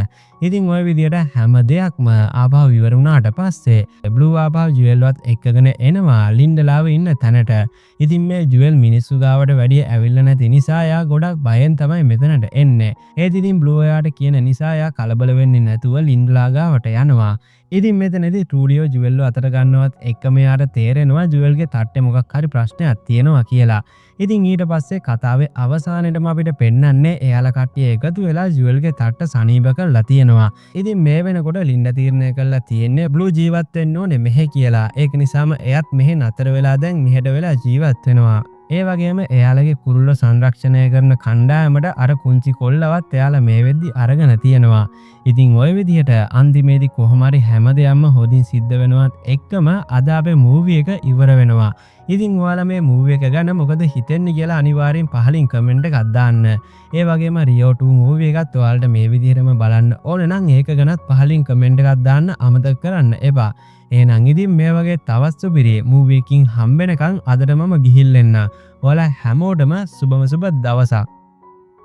ඉතින් ඔය විදියට හැම දෙයක්ම ආපහු ඉවර වුණාට පස්සේ බ්ලූ ආපහු ජුවෙල්වත් එක්කගෙන එනවා ලින්ඩලාව ඉන්න තැනට. ඉතින් මේ ජුවෙල් මිනිස්සු ගාවට වැඩිය ඇවිල්ලා නැති නිසා එයා ගොඩක් බයෙන් තමයි මෙතනට එන්නේ. ඒත් ඉතින් බ්ලූ එයාට කියන නිසා එයා කලබල වෙන්නේ නැතුව ලින්ඩලා ගාවට යනවා. ඉතින් මෙතනදී ටූලියෝ ජුවෙල්ව අතට ගන්නවත් එක්කම එයාට තේරෙනවා ජුවෙල්ගේ තට්ටේ මොකක් හරි ප්‍රශ්නයක් තියෙනවා කියලා. ඉතින් ඊට පස්සේ කතාවේ අවසානයේටම අපිට පෙන්නන්නේ එයාලා කට්ටිය එකතු වෙලා ජුවෙල්ගේ තට්ට සනීප කරලා තියෙනවා. ඉතින් මේ වෙනකොට ලින්ඩා තීරණය කරලා තියෙන්නේ බ්ලූ ජීවත් වෙන්න ඕනේ මෙහෙ කියලා. ඒක නිසාම එයත් මෙහෙ නතර වෙලා දැන් මෙහෙට වෙලා ජීවත් වෙනවා. ඒ වගේම එයාලගේ කුරුල්ල සංරක්ෂණය කරන කණ්ඩායමට අර පුංචි කොල්ලවත් එයාලා මේ වෙද්දි අරගෙන තියෙනවා. ඉතින් ඔය විදිහට අන්තිමේදී කොහොම හරි හැම දෙයක්ම හොඳින් සිද්ධ වෙනවත් එක්කම අද අපේ මූවි එක ඉවර වෙනවා. ඉතින් ඔයාලා මේ මූවි එක ගැන මොකද හිතෙන්නේ කියලා අනිවාර්යෙන් පහලින් කමෙන්ට් එකක් දාන්න. ඒ වගේම රියෝ 2 මූවි එකත් ඔයාලට මේ විදිහටම බලන්න ඕනේ නම් ඒක ගැනත් පහලින් කමෙන්ට් එකක් දාන්න අමතක කරන්න එපා. එහෙනම් ඉතින් මේ වගේ තවත් සුපිරි මූවි එකකින් හම්බෙනකන් අදට මම ගිහින් එන්න. ඔයාලා හැමෝටම සුබම සුබ දවසක්.